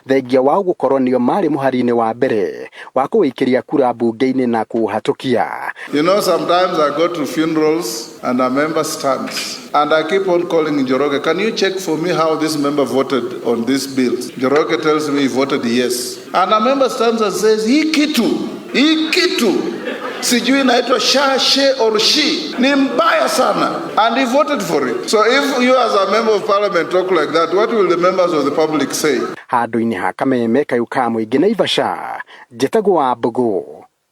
thengia wao gũkorwo nĩo marĩ mũhari-inĩ wa mbere wa kũwĩikĩria kura mbunge-inĩ na kũũhatũkia. You know, sometimes I go to funerals and a member stands. And I keep on calling Njoroge, can you check for me how this member voted on this bill? Njoroge tells me he voted yes. And a member stands and says, hii kitu, hii kitu, sijui inaitwa sha, she or she, ni mbaya sana. And he voted for it. So if you as a member of parliament talk like that, what will the members of the public say? Handũ-inĩ ha kameme kayũ ka mũingĩ Naivasha, njĩtagwo Wambũgũ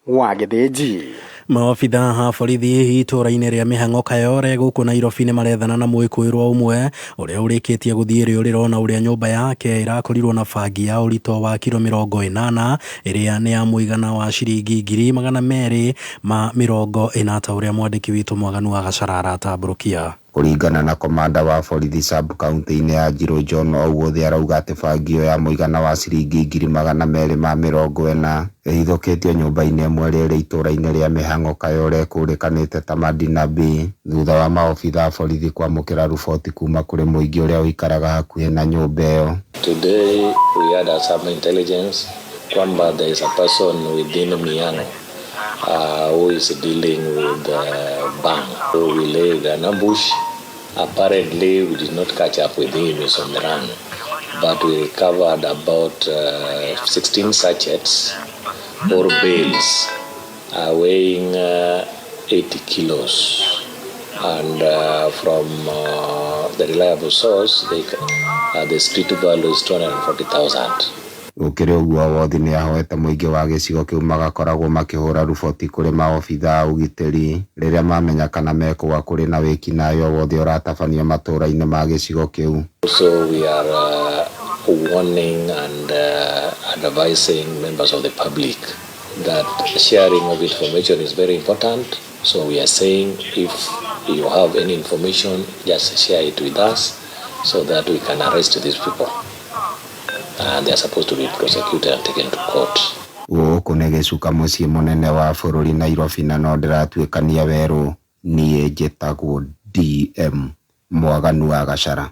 wa Gĩthĩnji. Maobitha a borithi itũra-inĩ rĩa Mĩhang'o Kayore gũkũ Nairobi nĩ marethana na mwĩkũĩrwo ũmwe ũrĩa ũrĩkĩtie gũthiĩ rĩũrĩro na ũrĩa nyũmba yake ĩrakorirwo na bangi ya ũritũ wa kiro 80 ĩrĩa nĩ ya mũigana wa ciringi 240,000 ta ũrĩa mwandĩki witũ Mwaganu wa Gacara aratambũrũkia. Kũringana na komanda wa borithi sub kaunti-inĩ ya Njirũ John Owuoth arauga atĩ bangi ĩyo ya mũigana wa ciringi 240,000 ĩhithũkĩtio nyũmba-inĩ ĩmwe ĩrĩa ĩrĩ itũra-inĩ rĩa Mĩhang'o Kayore ĩkũrĩkanĩte ta Madina B thutha wa maobitha a borithi kwamũkĩra riboti kuma kũrĩ mũingĩ ũrĩa ũikaraga hakuhĩ na nyũmba ĩyo. Today we had some intelligence kwamba there is a person within Mihango who is dealing with bhang. So we laid an ambush. Apparently we did not catch up with him, he's on the run. But we recovered about 16 sachets or bales weighing 80 kilos. And from the reliable source, the street value is 240,000. Gũkĩrĩ ũguo Owoth nĩ ahoete mũingĩ wa gĩcigo kĩu magakoragwo makĩhũra riboti kũrĩ maobitha a ũgitĩri rĩrĩa mamenya kana mekũgwa kũrĩ na wĩkinaĩ o wothe ũratabanio matũra-inĩ ma gĩcigo kĩu. So we are warning and advising members of the public that sharing of information is very important. So we are saying if you have any information, just share it with us so that we can arrest these people. And they are supposed to be prosecuted and taken to court. Gũkũ nĩ gĩcuka mũciĩ mũnene wa bũrũri Nairobi na no ndĩratuĩkania werũ. Niĩ njĩtagwo DM Mwaganu wa Gacara.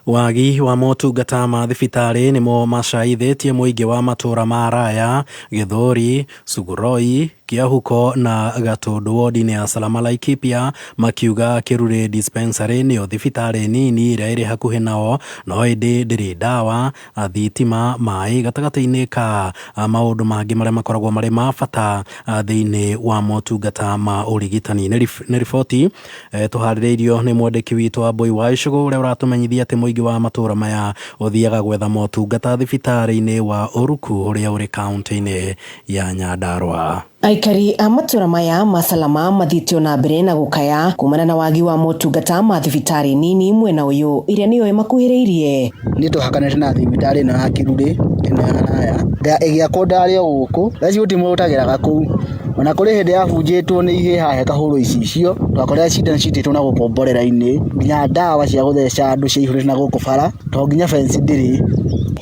Wagi wa motungata ma thibitarĩ nĩmo macaithĩtie mũingĩ wa matũra ma Raya, Gĩthũri, Suguroi, Kĩahuko na Gatũndũ wodi-inĩ ya Salama Laikipia makiuga Kĩrurĩ dispensary nĩyo thibitarĩ nini ĩrĩa ĩrĩ hakuhĩ nao no ĩndĩ ndĩrĩ ndawa, thitima, maĩ gatagatĩ-inĩ ka maũndũ mangĩ marĩa makoragwo marĩ ma bata thĩinĩ wa motungata ma ũrigitani. Nĩ riboti tũharĩrĩirio nĩ mwandĩki witũ wa Mbui wa Icũgũ ũrĩa ũratũmenyithia atĩ mũingĩ wa matũra maya ũthiaga gwetha motungata thibitarĩ-inĩ wa Ũruku ũrĩa ũrĩ kaunti-inĩ ya Nyandarua. Aikari a matura maya ma Salama mathiĩte ona mbere na gũkaya kumana na wagi wa motungata ma thibitarĩ nini mwena ũyũ ĩrĩa nĩyo ĩmakuhĩrĩirie. Niĩ tũhakanĩte na thibitarĩ ĩno ya Kĩrurĩ ĩno ya Raya ĩgĩakwo ndarĩ o gũkũ thaa ici gũtirĩ mũndũ ũtageraga kũu ona kũrĩ hĩndĩ yabunjĩtwo nĩ ihĩha hekahũrwo icicio twakorera cindano citĩtwo na gũkũ mborera-inĩ nginya ndawa cia gũtheca andũ ciaihũrĩte na gũkũ bara to nginya fence ndĩrĩ.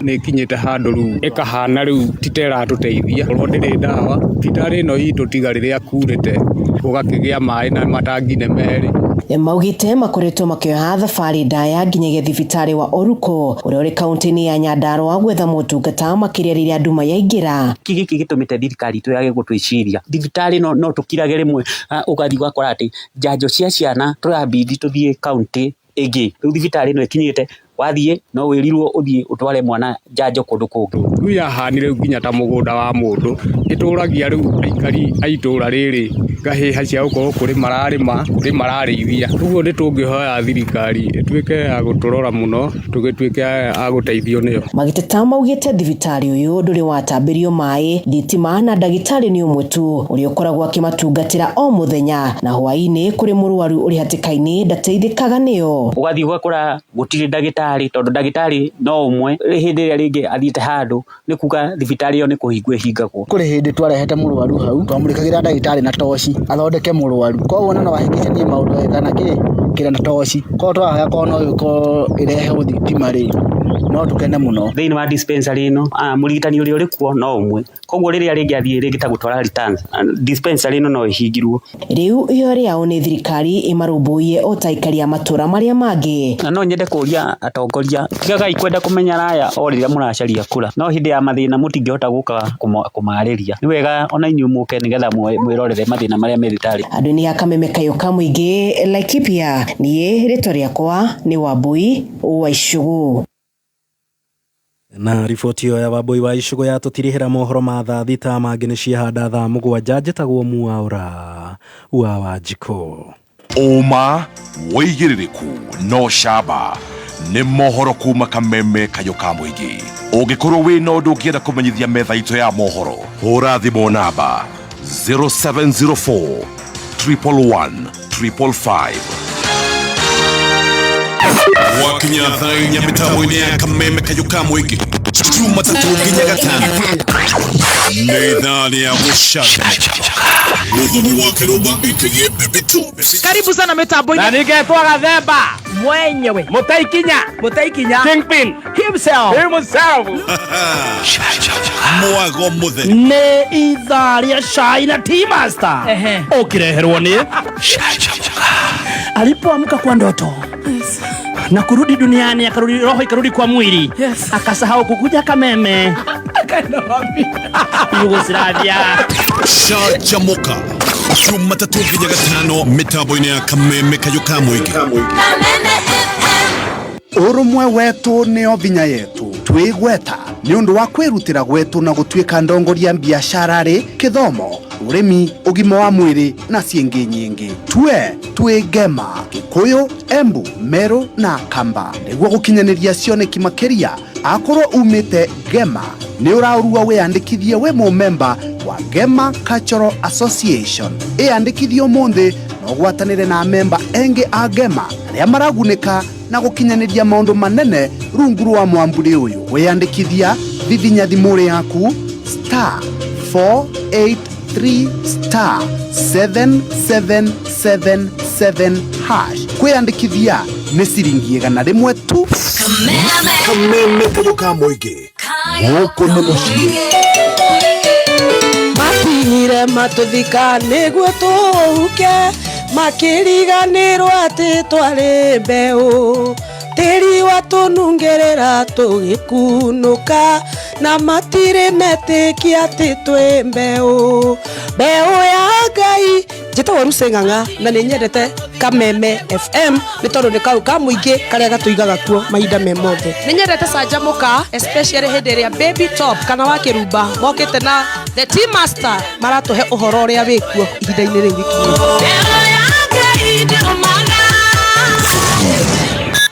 Nĩ ĩkinyĩte handũ rĩu ĩkahana rĩu ti ta ĩratũteithia korwo ndĩrĩ ndawa thibitarĩ ĩno itũ tiga rĩrĩa kurĩte gũgakĩgĩa maĩ na matangi nĩ merĩ. Maugĩte makoretwo makĩoha thabarĩ ndaya nginyagia thibitarĩ wa Oruko ũrĩa ũrĩ kaunti-inĩ ya Nyandarua gwetha motungata makĩria rĩrĩa nduma yaingĩra. Gĩkĩ gĩtũmĩte thirikari itũ yage gũtwĩciria. Thibitarĩ no tũkirage rĩmwe, ũgathiĩ ũgakora atĩ njanjo cia ciana tũrabidi tũthiĩ kaunti ĩngĩ. Rĩu thibitarĩ ĩno ĩkinyĩte, wathiĩ no wĩrirwo ũthiĩ ũtware mwana njanjo kũndũ kũngĩ. Rĩu yahanire rĩu nginya ta mũgũnda wa mũndũ, ĩtũragia rĩu aikari a itũra rĩrĩ ngahĩha cia gũkorwo kũrĩ mararĩma, kũrĩ mararĩithia. Ũguo nĩ tũngĩhoya thirikari ĩtuĩke ya gũtũrora mũno, tũgĩtuĩke a gũteithio nĩyo. Magĩteta maugĩte thibitarĩ ũyũ ndũrĩ watambĩrio maĩ, thitima na ndagĩtarĩ nĩ ũmwe tu ũrĩa ũkoragwo akĩmatungatĩra o mũthenya, na hwaĩ-inĩ kũrĩ mũrwaru ũrĩ hatĩka-inĩ ndateithĩkaga nĩyo. Ũgathiĩ ũgakora gũtirĩ ndagĩtarĩ, tondũ ndagĩtarĩ no ũmwe, hĩndĩ ĩrĩa rĩngĩ athiĩte handũ nĩ kuga thibitarĩ ĩyo nĩ kũhingwo ĩhingagwo. Kũrĩ hĩndĩ twarehete mũrwaru hau, twamũrĩkagĩra ndagĩtarĩ na toci athondeke mũrwaru, koguo no ahĩngĩcanie maũndũ kana kĩ kĩra na toci, koguo tũrahoya korwo no ĩkorwo ĩrehwo thitima rĩ, no tũkene mũno. Thĩinĩ wa dispensary ĩno, mũrigitani ũrĩa ũrĩ kuo no ũmwe, koguo rĩrĩa rĩngĩ athiĩ rĩngĩ ta gũtwara returns, dispensary ĩno no ĩhingirwo. Rĩu ihoya rĩao nĩ thirikari ĩmarũmbũiye o ta aikari a matũũra marĩa mangĩ. Na no nyende kũria atongoria, tigagai kwenda kũmenya raya o rĩrĩa mũracaria kura, no hĩndĩ ya mathĩna mũtingĩhota gũka kũmarĩria. Nĩ wega ona inyuĩ mũke nĩgetha mwĩrorere mathĩna marĩa me thibitarĩ. Andũ nĩ a Kameme Kayũ ka mũingĩ Laikipia, niĩ rĩtwa rĩakwa nĩ Wambui wa Icũgũ. Na riboti ĩyo ya Wambui wa Icũgũ yatũtirihĩra mohoro ma thaa thita, mangĩ nĩ ciahanda thaa mũgwanja. Njĩtagwo Mwaũra wa Wanjikũ. Ũma wĩigĩrĩrĩku no camba nĩ mohoro kuma Kameme Kayũ ka mũingĩ. Ũngĩkorwo wĩna ũndũ ũngĩenda kũmenyithia metha itũ ya mohoro, hũra thimũ namba 0704 111 555. Gwakinya thaa inya mĩtambo-inĩ ya Kameme Kayũ ka mũingĩ, Jumatatũ nginya Gatano, nĩ ithaa rĩa gũcanjamũka. Mũthoni wa Kĩrũmba aka Baby Two. Karibu sana mitambo-inĩ. Na ningetwo Gathemba mwenyewe, Mũtaikinya, Mũtaikinya Kingpin himself, himself. Mwago mũtheri nĩ ithaa rĩa cai na tea master ũkĩreherwo nĩ alipoamka kwa ndoto na kurudi duniani, akarudi roho ikarudi kwa mwili, akasahau kukuja Kameme. Yugoslavia. Canjamũka Jumatatũ nginya Gatano mĩtambo-inĩ ya Kameme Kayũ ka mũingĩ. Ũrũmwe wetu nĩo vinya yetu, twĩgweta nĩ ũndũ wa kwĩrutĩra gwetu na gũtuĩka ndongoria biacara rĩ kĩthomo, ũrĩmi, ũgima wa mwĩrĩ na ciĩngĩ nyingĩ. Tue twĩ Ngema, Gĩkũyũ, Embu, Meru na Kamba nĩguo gũkinyanĩria cioneki makĩria. Akorwo umĩte Ngema nĩ ũraũrua wĩyandĩkithie wĩ mũmemba wa Ngema Cultural Association. Ĩyandĩkithie ũmũthĩ na ũgwatanĩre na memba engĩ a Ngema arĩa maragunĩka na gũkinyanĩria maũndũ manene rungu rwa mwamburi ũyũ. Wĩyandĩkithia thithinya thimũ yaku star 483 star 7777 hash. Kwĩyandĩkithia nĩ ciringi 100 tu. Kameme Kayũ ka mũingĩ, gũkũ nĩ mũciĩ. Makinyire matũthika nĩguo tũhuke, makĩriganĩrwo atĩ twarĩ mbeũ, tĩri watũnungĩrĩra tũgĩkunũka, na matirĩ metĩkia atĩ twĩ mbeũ, mbeũ ya Ngai. Njĩtagwo Lucy Ng'ang'a na nĩ nyendete Kameme FM nĩ tondũ nĩ kau ka mũingĩ karĩa gatũigaga kuo mahinda me mothe. Nĩ nyendete Canjamũka especially hĩndĩ ĩrĩa Baby Top kana wa Kĩrumba mokĩte na The Tea Master maratũhe ũhoro ũrĩa wĩkuo ihinda-inĩ rĩu rĩkinyĩte.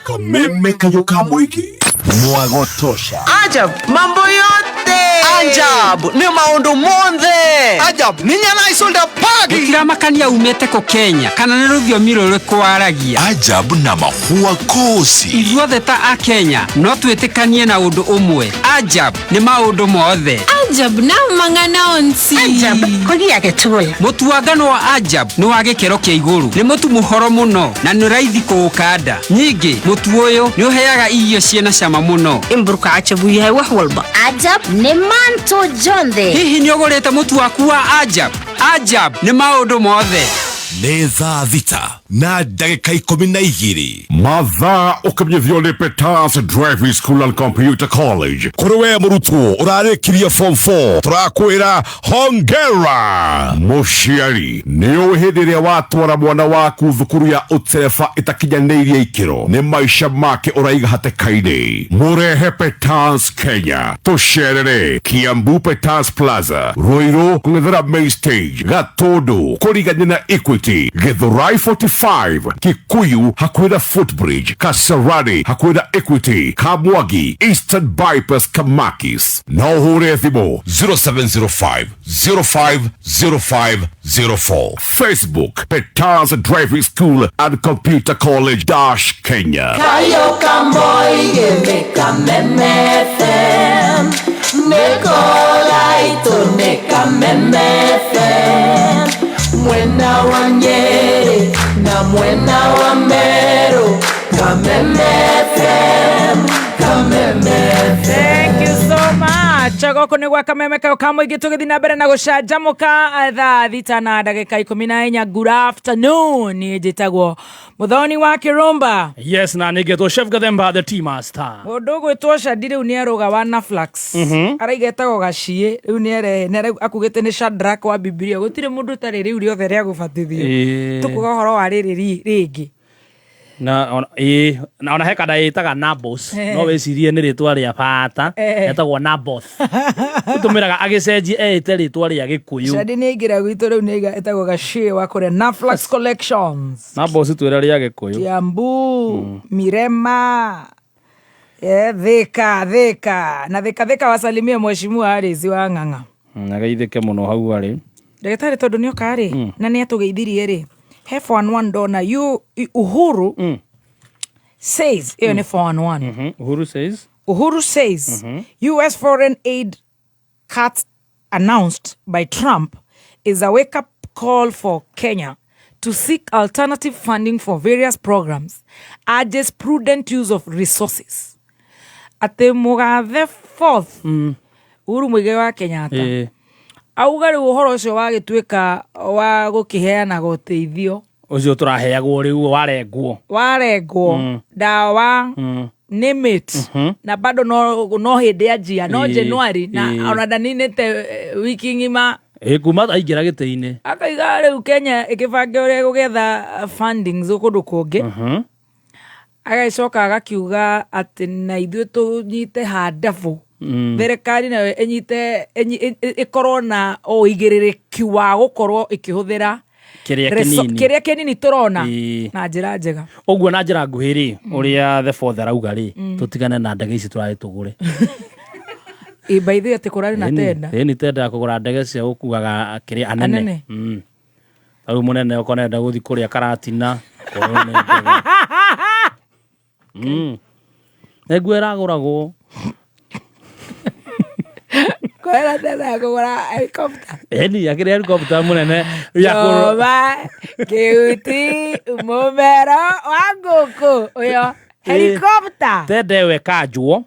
Kameme Kayũ ka mũingĩ, mwago tosha. Ajab, mambo yote Ajab, nĩ maũndũ mothe Ajab, nĩ nyana isolda pagi. Gũtiramakania umĩte kũ Kenya kana nĩ rũthiomi rũrĩkũ waragia. Ajab na mahua kosi. Ithuothe ta a Kenya no twĩtĩkanie na ũndũ ũmwe. Ajab nĩ maũndũ mothe. Ajab na mang'ana onsi. Ajab kũgia gĩtũya. Mũtu wa ngano wa Ajab nĩ wa gĩkĩro kĩa igũrũ. Nĩ mũtu mũhoro mũno na nĩ raithi kũũkanda. Ningĩ mũtu ũyũ nĩ ũheaga irio ciĩna cama mũno. Imburka Ajab yahay wax walba. Ajab nĩ manto jonthe. Hihi nĩ ũgũrĩte mũtu waku wa Ajab? Ajab nĩ maũndũ mothe. Nĩ thaa 6 na ndagĩka 12. Mathaa ũkĩmenyithio nĩ Peters Driving School and Computer College. Kũrĩ we mũrutwo ũrarĩkirie form 4 tũrakwĩra hongera. Mũciari nĩ ũĩ hĩndĩ ĩrĩa watwara mwana waku thukuru ya ũtereba ĩtakinyanĩirie ikĩro nĩ maica make ũraiga hatĩka-inĩ. Mũrehe Peters Kenya tũcerere Kiambu Peters Plaza, Ruiru kũng'ethera main stage, Gatũndũ kũrigania na Equity, Githurai 45, Kikuyu hakuhĩ na Footbridge, Kasarani hakuhĩ na Equity, Kamwangi Eastern Bypass, Kamakis. No ũhũre thimũ 0705 050504. Facebook Peters Driving School and Computer College dash Kenya. Kayo kamoige Kameme FM Nikolaito ne Kameme FM Mwena wa Nyeri na mwena wa Meru Kameme FM Kameme FM. Thank you so much. Gũkũ nĩ gwa Kameme kayo ka mũingĩ tũgĩthiĩ na mbere na gũcanjamũka thaa 6 na ndagĩka 14. Good afternoon. Niĩ njĩtagwo Mũthoni wa Kĩrũmba. Yes, na nĩngetwo Chef Gathemba the tea master. Mũndũ ũgwĩtwo Shadi rĩu nĩ arũga wa Naflax. Araiga etagwo Gaciĩ rĩu nĩ arehe nĩ akugĩte nĩ Shadrach wa Bibilia. Gũtirĩ mũndũ ũtarĩ rĩu rĩothe rĩa gũbatithio. Tũkuga ũhoro wa rĩrĩ rĩngĩ. Na ona ĩ na ona he kada ĩtaga Nabos no wĩcirie nĩ rĩtwa rĩa bata etagwo Naboth ũtũmĩraga agĩcenjie eĩte rĩtwa rĩa Gĩkũyũ. Shadi nĩ aingĩra gwitũ rĩu nĩ aiga etagwo Gaciĩ wa kũrĩa Naflax Collections. Nabos twĩra rĩa Gĩkũyũ. Kiambu, Mirema, Thika, Thika na Thika Thika wasalimie mheshimiwa Harris wa Ng'ang'a. Ageithĩke mũno hau arĩ. Ndagĩtarĩ tondũ nĩ oka rĩ na nĩ atũgeithirie rĩ he 411 ndona you Uhuru says ĩyo nĩ 411. Uhuru says Uhuru says US foreign aid cut announced by Trump is a wake-up call for Kenya to seek alternative funding for various programs, urges prudent use of resources. Atĩ mũgathe fourth Uhuru Muigai wa Kenyatta auga rĩu ũhoro ũcio wagĩtuĩka wa gũkĩheanaga ũteithio ũcio tũraheagwo rĩu warengwo warengwo ndawa name it na bado no hĩndĩ anjia no January na ona ndaninĩte wiki ng'ima kuma aingĩra gĩtĩ-inĩ akaiga rĩu Kenya ĩkĩbange ũrĩa ĩgũgetha fundings kũndũ kũngĩ. Agagĩcoka agakiuga atĩ na ithuĩ tũnyite handabũ thirikari nayo ĩnyite ĩkorwo na ũigĩrĩrĩki wa gũkorwo ĩkĩhũthĩra kĩrĩa kĩnini tũrona na njĩra njega. Ũguo na njĩra nguhĩ rĩ ũrĩa the fourth arauga rĩ tũtigane na ndege ici tũrarĩ tũgũre. By the way atĩ kũrarĩ na tenda. Ĩni tenda ya kũgũra ndege cia gũkuaga kĩrĩa anene. Rĩu mũnene okorwo nĩarenda gũthiĩ kũrĩa Karatina kũrĩ nĩ ndege. Nĩguo ĩragũragwo. Kwera tena ya kũgũra helicopter. Ĩni akĩrĩ helicopter mũnene ya kĩuti mũmero wa ngũkũ ũyũ helicopter. Tenda ĩyo ĩkanjwo.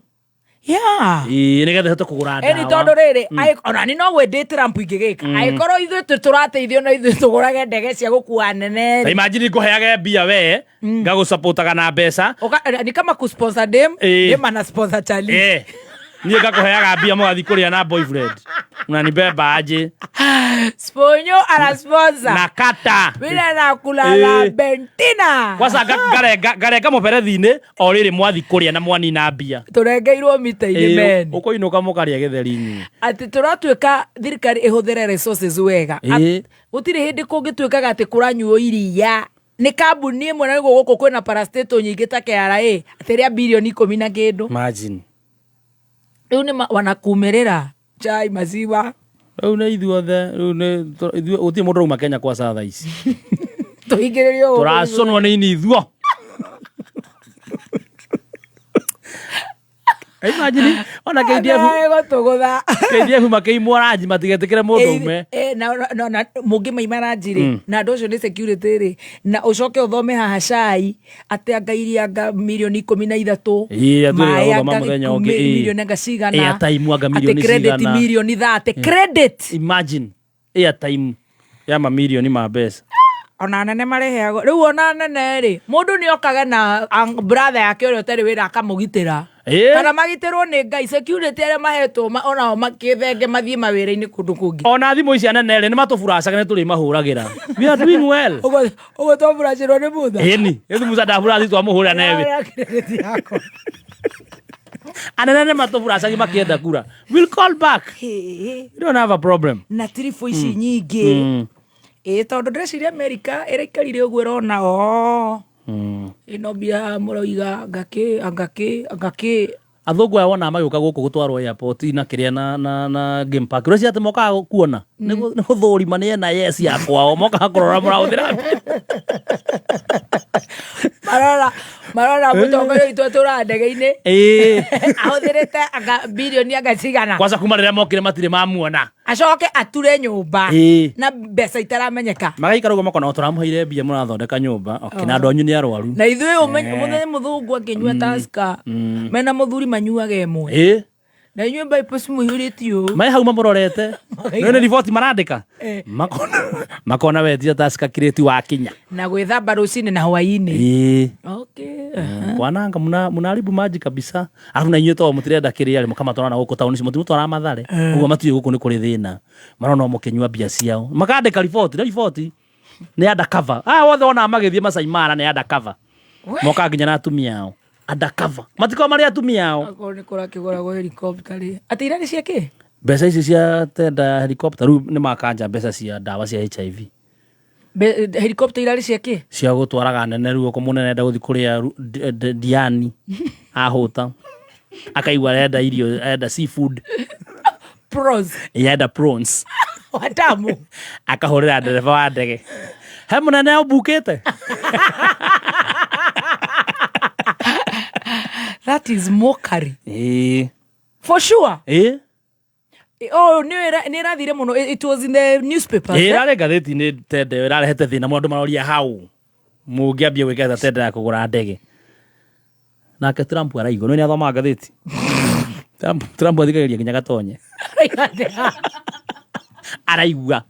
Yeah. Ĩĩ nĩgetha ĩhote kũgũra ndawa. Ĩni tondũ rĩrĩ ona ni no gwĩndĩ Trump ingĩgĩka. Angĩkorwo ithuĩ tũrateithio na ithuĩ tũgũrage ndege cia gũkua nene. Ta imagine ngũheage mbia we ngagũsupportaga na mbeca. Ni kama kusponsor dem, dem ana sponsor Charlie. Niĩ ngakũheaga mbia mũgathiĩ kũrĩa na boyfriend. Unanibeba aje? Sponyo ana sponsor. Na kata. Bila na kula na Bentina. Kwanza ngarenga mũberethi-inĩ o rĩrĩ mwathi kũrĩa na mwanina mbia. Tũrengeirwo mita-inĩ mene. Ũkũinũka mũkarĩa gĩtheri inyuĩ. Atĩ tũratuĩka thirikari ĩhũthĩre resources wega. Gũtirĩ hĩndĩ kũngĩtuĩkaga atĩ kũranyuo iria nĩ kambuni ĩmwe na nĩguo gũkũ kwĩna parastatal nyingĩ ta KRA atĩ rĩa bilioni 10 na kĩndũ. Imagine. Rĩu nĩ wanakumĩrĩra chai maziwa. Rĩu nĩ ithuothe rĩu nĩ ithuĩ gũtirĩ mũndũ ũrauma Kenya kwa thaa ici. Tũhingĩrĩrio gũkũ. Tũraconwo nĩ ini ithuo. Imagine ona KDF gũtũgũtha. KDF makĩimwo ranji matigetĩkĩre mũndũ ume. Na mũngĩmaima ranji rĩ na andũ acio nĩ security rĩ na ũcoke ũthome haha cai atĩ anga iria anga milioni 13 maĩ anga milioni anga cigana airtime anga milioni atĩ credit cigana milioni 30 credit. Imagine airtime ya mamilioni ma mbeca. Ona anene mareheagwo rĩu, ona anene rĩ, mũndũ nĩ okaga na brother yake ũrĩa ũtarĩ wĩra akamũgitĩra. Kana magitĩrwo nĩ Ngai, security arĩa mahetwo onao makĩthenge mathiĩ mawĩra-inĩ kũndũ kũngĩ. Ona thimũ ici anene rĩ, nĩ matũburacaga, nĩ tũrĩmahũragĩra. We are doing well. Ũguo ũguo twamburacĩrwo nĩ mutha. Ĩni ĩthi musa ndaburaci twamũhũra newe. Anene nĩ matũburacagi makĩenda kura. We'll call back. We don't have a problem. Na tiribũ ici nyingĩ. Ĩ tondũ ndĩreciria Amerika ĩraikarire ũguo ĩrona o ĩno mbia mũroiga ngakĩ angakĩ angakĩ. Athũngũ aya wona magĩũka gũkũ gũtwarwo airport na kĩrĩa na game park, ũreciria atĩ mokaga kuona nĩ gũthũrima nĩ ena yes ya kwao, mokaga kũrora mũrahũthĩra mbia. Marora mũtongoria witũ atũraga ndege-inĩ, ahũthĩrĩte anga bilioni anga cigana. Kwanza kuma rĩrĩa mokire matirĩ mamuona. Acoke ature nyũmba na mbeca itaramenyeka. Magaikara ũguo makona o tũramũheire mbia mũrathondeka nyũmba, okay, na andũ anyu nĩ arwaru. Na ithuĩ mũthenya mũthũngũ akĩnyua Tusker mena mũthuri manyuaga ĩmwe, na inyuĩ mbaipo cimũihũrĩtie ũũ. Me hau mamũrorete nĩ riboti marandĩka. Makona wetia Tusker kirĩti wakinya. Na gwĩthamba rũcinĩ na hwaĩ-inĩ. Okay. Kwananga munaharibu maji kabisa, alafu na inyuĩ to mũtirenda kĩrĩa rĩ, mũkamatwara na gũkũ taũni, mũtimũtwara Mathare ũguo matiũĩ gũkũ nĩ kũrĩ thĩna, marona o mũkĩnyua mbia ciao, makandĩka riboti na riboti nĩ undercover. Aya wothe wonaga magĩthiĩ Masai Mara nĩ undercover, mokaga nginya na atumia ao undercover, matikoragwo marĩ atumia ao. Akorwo nĩ kũrakĩgũragwo helicopter rĩ, atĩ irarĩ cia kĩ? Mbeca ici cia tenda ya helicopter rĩu nĩ makanja mbeca cia ndawa cia HIV. Helicopter irarĩ cia kĩ? Cia gũtwaraga nene rĩu oko mũnene enda gũthiĩ kũrĩa Diani ahũta akaigua arenda irio, arenda seafood. Prawns. Ĩ, arenda prawns. Watamu. Akahũrĩra ndereba wa ndege, he mũnene ũmbukĩte. That is mockery. For sure. Oh, nĩ ĩrathire mũno. It was in the newspapers. Ĩ, ĩrarĩ ngathĩti-inĩ tenda ĩyo ĩrarehete thĩna mũno, andũ maroria hau mũngĩambia gwĩka tenda ya kũgũra ndege. Nake Trump araigua nĩ athomaga ngathĩti. Trump athikagĩrĩria nginya gatonye. Araigua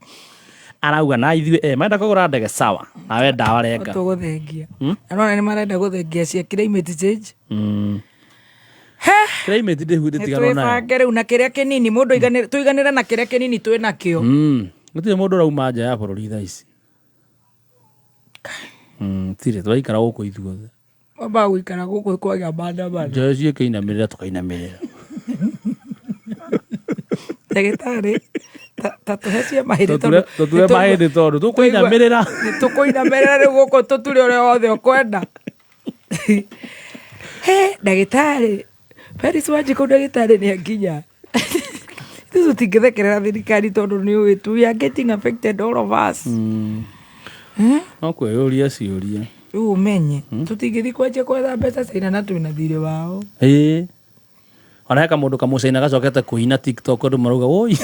arauga na ithuĩ marenda kũgũra ndege, sawa, nawe ndawa renga. Tũgũthengia. Arona nĩ marenda gũthengia cia climate change. Climate ndĩtiganwo nayo. Twĩbange rĩu na kĩrĩa kĩnini mũndũ tũiganĩre na kĩrĩa kĩnini twĩ nakĩo. Gũtirĩ mũndũ ũrauma nja ya bũrũri thaa ici. Tirĩ tũraikara gũkũ ithuothe. Wambaga gũikara gũkũ kwagĩa maandamano. Njoyo ciĩkĩinamĩrĩra tũkainamĩrĩra. Ndagĩtarĩ, ta tũhe cia mahĩndĩ. Tũture mahĩndĩ tondũ tũkũinamĩrĩra. Tũkũinamĩrĩra rĩu gũkũ tũture ũrĩa wothe ũkwenda. He ndagĩtarĩ Peris Wanjikũ, ndagĩtarĩ nĩ akinya. Ithuĩ tũtingĩthekerera thirikari tondũ nĩ ũĩ tu we are getting affected, all of us. No kwĩyũria ciũria. Rĩu ũmenye tũtingĩthiĩ kwanjia kwetha mbeca China na twĩna thirĩ wao. Ĩĩ, ona he kamũndũ kamũcaina gacokete kũina TikTok, andũ marauga woi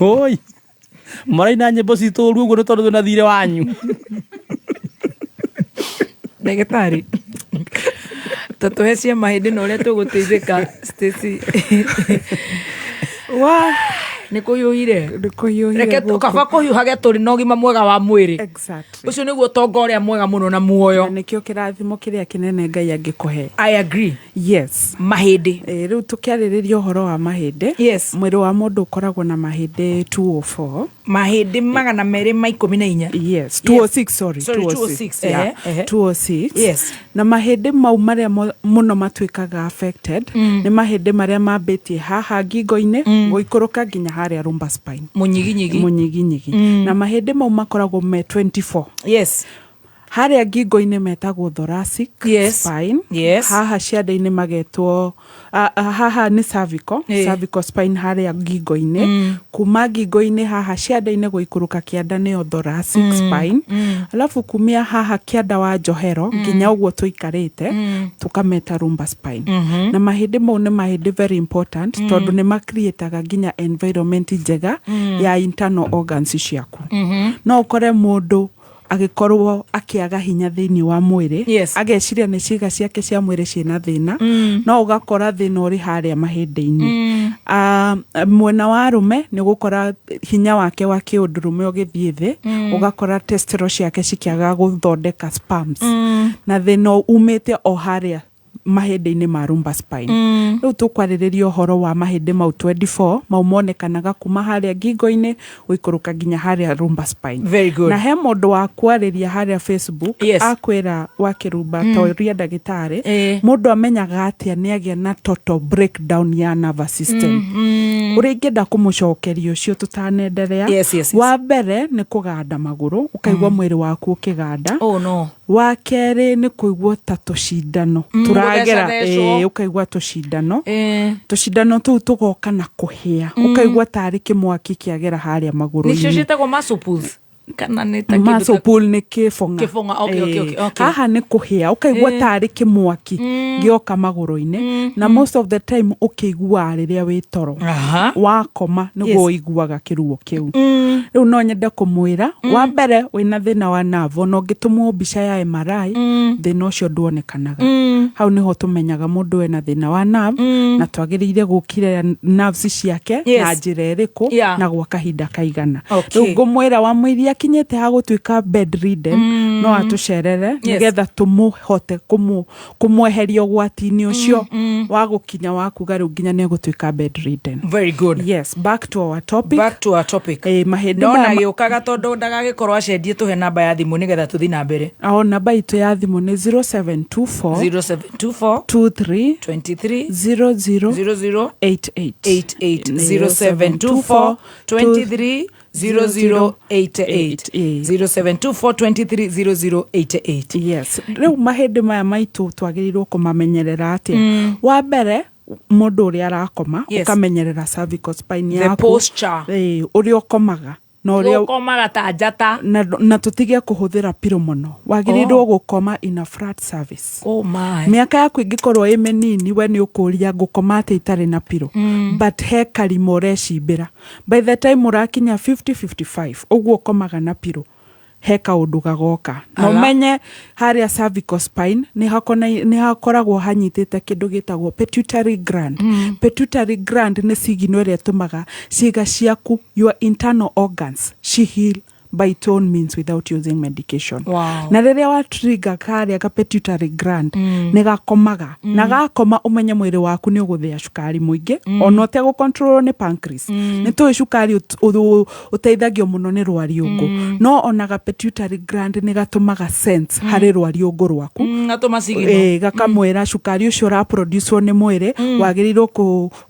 woi maraina nyĩmbo citũ ũru ũguo nĩ tondũ twĩna thirĩ wanyu. Ndagĩtarĩ, tũtũhe cia mahĩndĩ na ũrĩa tũgũteithĩka. Stacy Wa nĩ kũhiũhire. Nĩ kũhiũhire. Reke gũkũ. Kaba kũhiũhage tũrĩ na ũgima mwega wa mwĩrĩ. Ũcio nĩguo ũtonga ũrĩa mwega mũno na muoyo. Na nĩkĩo kĩrathimo kĩrĩa kĩnene Ngai angĩkũhe. I agree. Yes. Mahĩndĩ. Rĩu tũkĩarĩrĩria ũhoro wa mahĩndĩ. Yes. Mwĩrĩ wa mũndũ ũkoragwo na mahĩndĩ 204. Mahĩndĩ 214. Yes, 206, sorry. Sorry, 206. 206. Yeah. Ehe, ehe. 206. Yes. Na mahĩndĩ mau marĩa mũno matuĩkaga affected nĩ mahĩndĩ marĩa mambĩtie haha ngingo-inĩ gũikũrũka nginya harĩa lumbar spine. Mũnyiginyigi. Mũnyiginyigi. Na mahĩndĩ mau makoragwo me 24. Yes. Harĩa ngingo-inĩ metagwo thoracic spine. Yes. Haha ciande-inĩ magetwo haha nĩ cervical, cervical spine harĩa ngingo-inĩ. Kuma ngingo-inĩ haha ciande-inĩ gũikũrũka kĩanda nĩyo thoracic spine. Alafu kumia haha kĩanda wa njohero nginya ũguo tũikarĩte tũkameta lumbar spine. Na mahĩndĩ mau nĩ mahĩndĩ very important tondũ nĩ macreataga nginya environment njega ya internal organs ciaku. No ũkore mũndũ agĩkorwo akĩaga hinya thĩinĩ wa mwĩrĩ, ageciria nĩ ciĩga ciake cia mwĩrĩ ciĩna thĩna, no ũgakora thĩna ũrĩ harĩa mahĩndĩ-inĩ. Ah, mwena wa arũme nĩ ũgũkora hinya wake wa kĩũndũrũme ũgĩthiĩ thĩ, ũgakora testosterone ciake cikĩaga gũthondeka sperms, na thĩna umĩte o harĩa mahĩndĩ-inĩ ma lumbar spine. Rĩu tũkwarĩrĩria ũhoro wa mahĩndĩ mau 24 mau monekanaga kuma harĩa ngingo-inĩ gũikũrũka nginya harĩa lumbar spine. Very good. Na he mũndũ wa kwarĩria harĩa Facebook, Yes. akwĩra wa kĩrumba, ta ũria ndagĩtarĩ, Eh. mũndũ amenyaga atĩa nĩ agĩa na total breakdown ya nervous system? Ũrĩa ingĩenda kũmũcokeria ũcio tũtanenderea, Yes. wa mbere nĩ kũganda magũrũ, ũkaigua mwĩrĩ waku ũkĩganda. Oh no. Wa kerĩ nĩ kũigua ta tũcindano tũragera. Gũthecwathecwo. Ĩĩ, ũkaigua tũcindano. Eh. Tũcindano tũu tũgoka na kũhĩa, ũkaigua tarĩ kĩmwaki kĩagera harĩa Nĩcio magũrũ-inĩ. ciĩtagwo muscle pulls kana nĩ ta kĩndũ ta- Muscle pull nĩ kĩbong'a. Kĩbong'a, okay. Ĩĩ. Haha nĩ kũhĩa, ũkaigua tarĩ kĩmwaki gĩoka magũrũ-inĩ, na most of the time ũkĩiguaga rĩrĩa wĩ toro. Aha. Wakoma nĩguo ũiguaga kĩruo kĩu. Rĩu no nyende kũmwĩra, wa mbere, wĩna thĩna wa nerve, ona ũngĩtũmwo mbica ya MRI, thĩna ũcio nduonekanaga. Hau nĩho tũmenyaga mũndũ ena thĩna wa nerve na twagĩrĩire gũkira nerves ciake na njĩra ĩrĩkũ na gwa kahinda kaigana. Rĩu ngũmwĩra, wamũiria akinyĩte ha gũtuĩka bedridden, no atũcerere nĩgetha tũmũhote kũmweheria ũgwati-inĩ ũcio wa gũkinya wa kuga rĩu nginya nĩ egũtuĩka bedridden. Very good. Yes, back to our topic. Back to our topic. Eh, mahĩndĩ Ndona maya gĩũkaga tondũ ndagagĩkorwo acendie, tũhe namba ya thimũ nĩgetha tũthiĩ na mbere. O namba itũ ya thimũ nĩ 0724 0724 23 23 00 00 88. 88. 0724 23 0088. 0724 23 0088. Yes. Rĩu mahĩndĩ maya maitũ twagĩrĩirwo kũmamenyerera atĩa? Wa mbere, mũndũ ũrĩa arakoma, ũkamenyerera cervical spine The yaku. posture. Ĩĩ, ũrĩa ũkomaga na ũrĩa Ũkomaga ta njata. Na tũtige kũhũthĩra pillow mũno. Wagĩrĩirwo Oh. gũkoma in a flat surface. Oh my. Mĩaka yaku ĩngĩkorwo ĩ mĩnini, we nĩ ũkũria ngũkoma atĩ itarĩ na pillow, but he karima ũrecimbĩra. By the time ũrakinya 50 55 ũguo ũkomaga na pillow, he kaũndũ gagoka na Ala. ũmenye harĩa cervical spine nĩ hakoragwo hanyitĩte kĩndũ gĩtagwo pituitary gland. Pituitary gland nĩ signal ĩrĩa ĩtũmaga ciĩga ciaku, your internal organs, ci heal by its own means without using medication. Na rĩrĩa wa trigger karĩa ka pituitary gland, nĩ gakomaga, na gakoma ũmenye mwĩrĩ waku nĩ ũgũthĩa cukari mũingĩ, ona ũtegũcontrolwo nĩ pancreas. Nĩ tũĩ cukari ũteithagio mũno nĩ rwariũngũ, no ona ga pituitary gland nĩ gatũmaga sense harĩ rwariũngũ rwaku. Gatũma signal. Ĩĩ, gakamwĩra cukari ũcio ũraproducwo nĩ mwĩrĩ wagĩrĩirwo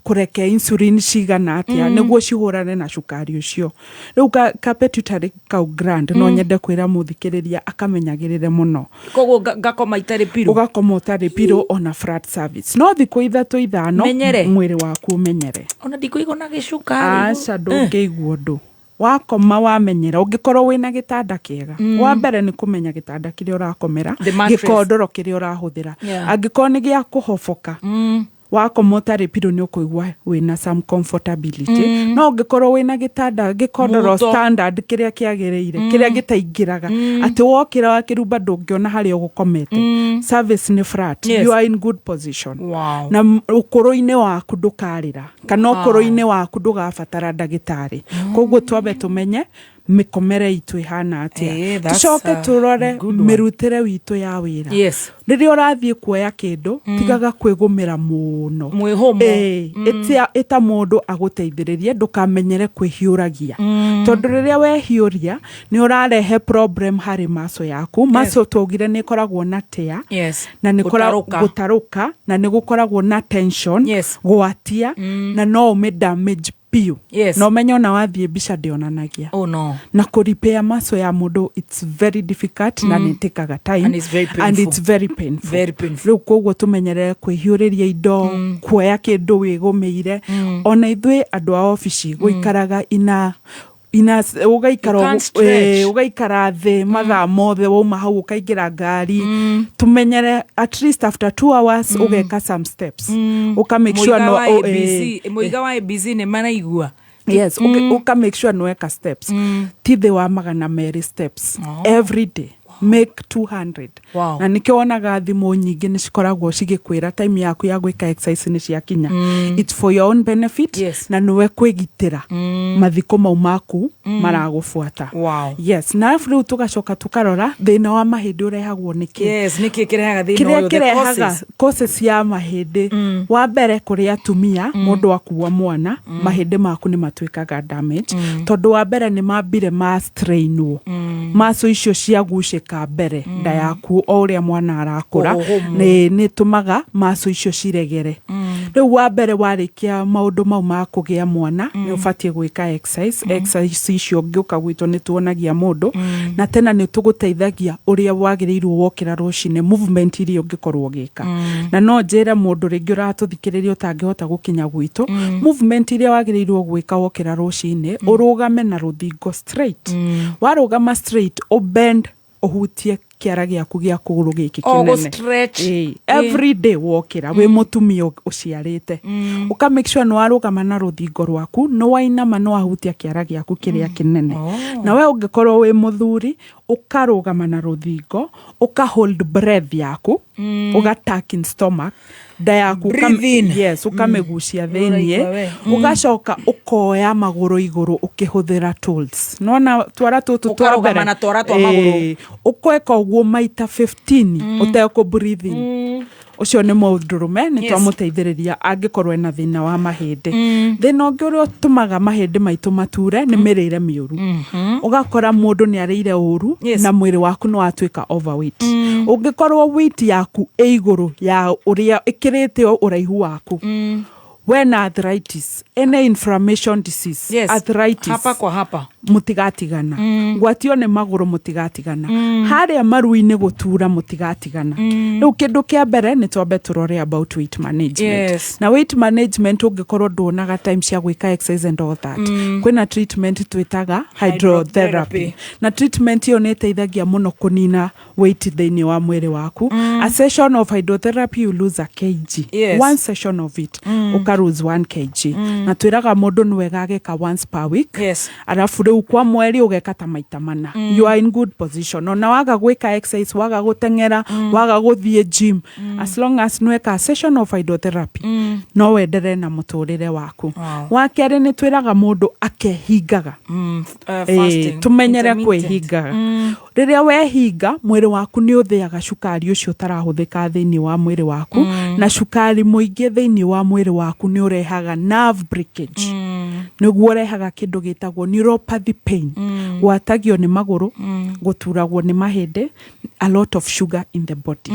kũreke insulin cigana atĩa nĩguo cihũrane na cukari ũcio. Rĩu ka pituitary kau gland, no nyende kwĩra mũthikĩrĩria akamenyagĩrĩre mũno. Koguo ngakoma itarĩ pillow. Ũgakoma ũtarĩ pillow, ona flat surface, no thikũ 3 5 Menyere. Mwĩrĩ waku ũmenyere. Ona ndikũigua na gĩcukari. Aca, ndũngĩigua ũndũ wakoma wamenyera, ũngĩkorwo wĩna gĩtanda kĩega. Wa mbere nĩ kũmenya gĩtanda kĩrĩa ũrakomera, The mattress. gĩkondoro kĩrĩa ũrahũthĩra. Angĩkorwo nĩ gĩa kũhoboka, wakoma ũtarĩ pillow nĩ ũkũigua wĩna some comfortability, no ũngĩkorwo wĩna gĩtanda gĩkondoro Muto. standard kĩrĩa kĩagĩrĩire, kĩrĩa gĩtaingĩraga atĩ wokĩra wa kĩrumba ndũngĩona harĩa ũgũkomete, surface nĩ flat, you are in good position. Na ũkũrũ-inĩ waku ndũkarĩra kana ũkũrũ-inĩ waku ndũgabatara ndagĩtarĩ. Koguo twambe tũmenye mĩkomere itũ ĩhana atĩa, Eh, that's tũcoke a tũrore good one. mĩrutĩre witũ ya wĩra. Rĩrĩa ũrathiĩ kuoya kĩndũ, tigaga kwĩgũmĩra mũno. Mwĩhũmo. Ĩĩ, ĩta mũndũ agũteithĩrĩrie, ndũkamenyere kwĩhiũragia, tondũ rĩrĩa wehiũria nĩ ũrarehe problem harĩ muscle yaku. Muscle twaugire nĩ ĩkoragwo na tear na nĩ Gũtarũka. Gũtarũka, na nĩ gũkoragwo na tension, gwatia, na no ũmĩ damage biũ. Na ũmenye ona wathiĩ mbica ndĩonanagia. Oh no. Na kũ repair muscle ya mũndũ, it's very difficult na nĩ ĩtĩkaga time. And it's very And painful. it's very painful. Very painful. Rĩu koguo tũmenyerere kwĩhiũrĩria indo, kuoya kĩndũ wĩgũmĩire. Ona ithuĩ andũ a obici gũikaraga ina ũgaikara You can't ũgu- stretch. ĩĩ, ũgaikara thĩ mathaa mothe, wauma hau ũkaingĩra ngari. Tũmenyere at least after 2 hours ũgeka some steps, ũka make sure Mũiga no wa ĩĩ, ABC, mũiga wa ABC nĩ maraigua. Yes, ũka make sure nĩweka steps, ti thĩ wa 200 steps every day. Make 200. Wow. Na nĩkĩo wonaga thimũ nyingĩ nĩ cikoragwo cigĩkwĩra time yaku ya gwĩka exercise nĩ ciakinya. It's for your own benefit. Yes. Na nĩwe kwĩgitĩra mathiko mau maku maragũbuata. Wow. Yes, na arabu rĩu tũgacoka tũkarora thĩna wa mahĩndĩ ũrehagwo nĩkĩ. Yes, nĩkĩ kĩrehaga thĩna Kĩrĩa ũyũ, the kĩrehaga causes? causes ya mahĩndĩ, wa mbere kũrĩ atumia, mũndũ akua mwana, mahĩndĩ maku nĩ matuĩkaga damage, tondũ wa mbere nĩ mambire ma strainwo, maco icio ciagucĩka mbere nda yaku o ũrĩa mwana arakũra. Kũhũhũmwo. Nĩ tũmaga maco icio ciregere. Rĩu wa mbere warĩkia maũndũ mau ma kũgĩa mwana, nĩ ũbatiĩ gwĩka exercise. Exercise icio ũngĩũka gwitũ nĩ tuonagia mũndũ, na tena nĩ tũgũteithagia ũrĩa wagĩrĩirwo wokĩra rũcinĩ, movement iria ũngĩkorwo ũgĩka. Na no njĩre mũndũ rĩngĩ ũratũthikĩrĩria ũtangĩhota gũkinya gwitũ, movement iria wagĩrĩirwo gwĩka wokĩra rũcinĩ, ũrũgame na rũthingo straight. Warũgama straight, ũbend ũhutie kĩara gĩaku gĩa kũgũrũ gĩkĩ O kĩnene. gũ-stretch. Ĩĩ. Every day wokĩra wĩ mũtumia ũciarĩte, ũka make sure nĩ warũgama na rũthingo rwaku, nĩ wainama, nĩ wahutia kĩara gĩaku kĩrĩa kĩnene. Na we ũngĩkorwo wĩ mũthuri, ũkarũgama na rũthingo, ũka hold breath yaku, ũga tuck in stomach, nda yaku Breathe in. Yes, ũkamĩgucia Ũraigua thĩiniĩ. we. Ũgacoka ũkoya magũrũ igũrũ ũkĩhũthĩra tools, nona twara tũtũ twa Ũkarũgama mbere. na twara twa magũrũ. Ĩĩ. Ũkweka ũguo maita 15 ũtekũ breathe in. Ũcio nĩ mũndũrũme nĩ twamũteithĩrĩria angĩkorwo ena thĩna wa mahĩndĩ. Thĩna ũngĩ ũrĩa ũtũmaga mahĩndĩ maitũ mature nĩ mĩrĩre mĩũru. Ũgakora mũndũ nĩ arĩire ũru na mwĩrĩ waku nĩ watuĩka overweight. Ũngĩkorwo weight yaku ĩ igũrũ ya ũrĩa ĩkĩrĩte ũraihu waku, wena arthritis, any inflammation disease, Yes. arthritis, Hapa kwa hapa. Mũtigatigana. Gwatio nĩ magũrũ, mũtigatigana. Harĩa maru-inĩ gũtura, mũtigatigana. Rĩu kĩndũ kĩa mbere nĩ twambe tũrore about weight management. Yes. Na weight management, ũngĩkorwo nduonaga time cia gwĩka exercise and all that, kwĩna treatment twĩtaga hydrotherapy. Na treatment ĩyo nĩ ĩteithagia mũno kũnina weight thĩinĩ wa mwĩrĩ waku. A session of hydrotherapy, you lose a kg. One session of it, ũka lose 1 kg. Na twĩraga mũndũ nĩ wega ageka once per week. Arabu rĩu kwa mweri ũgeka ta maita mana. You are in good position. Ona waga gwĩka exercise, waga gũteng'era, waga gũthiĩ gym, as long as nweka a session of hydrotherapy, no wenderee na mũtũrĩre waku. Wow. Wa kerĩ, nĩ twĩraga mũndũ akehingaga. Ĩĩ, Fasting. tũmenyere Intermittent. kwĩhingaga. Rĩrĩa wehinga, mwĩrĩ waku nĩ ũthĩaga cukari ũcio ũtarahũthĩka thĩinĩ wa mwĩrĩ waku. Na cukari mũingĩ thĩinĩ wa mwĩrĩ waku nĩ ũrehaga nerve breakage, nĩguo ũrehaga kĩndũ gĩtagwo neuropathy pain. Gwatagio nĩ magũrũ, gũturagwo nĩ mahĩndĩ, a lot of sugar in the body.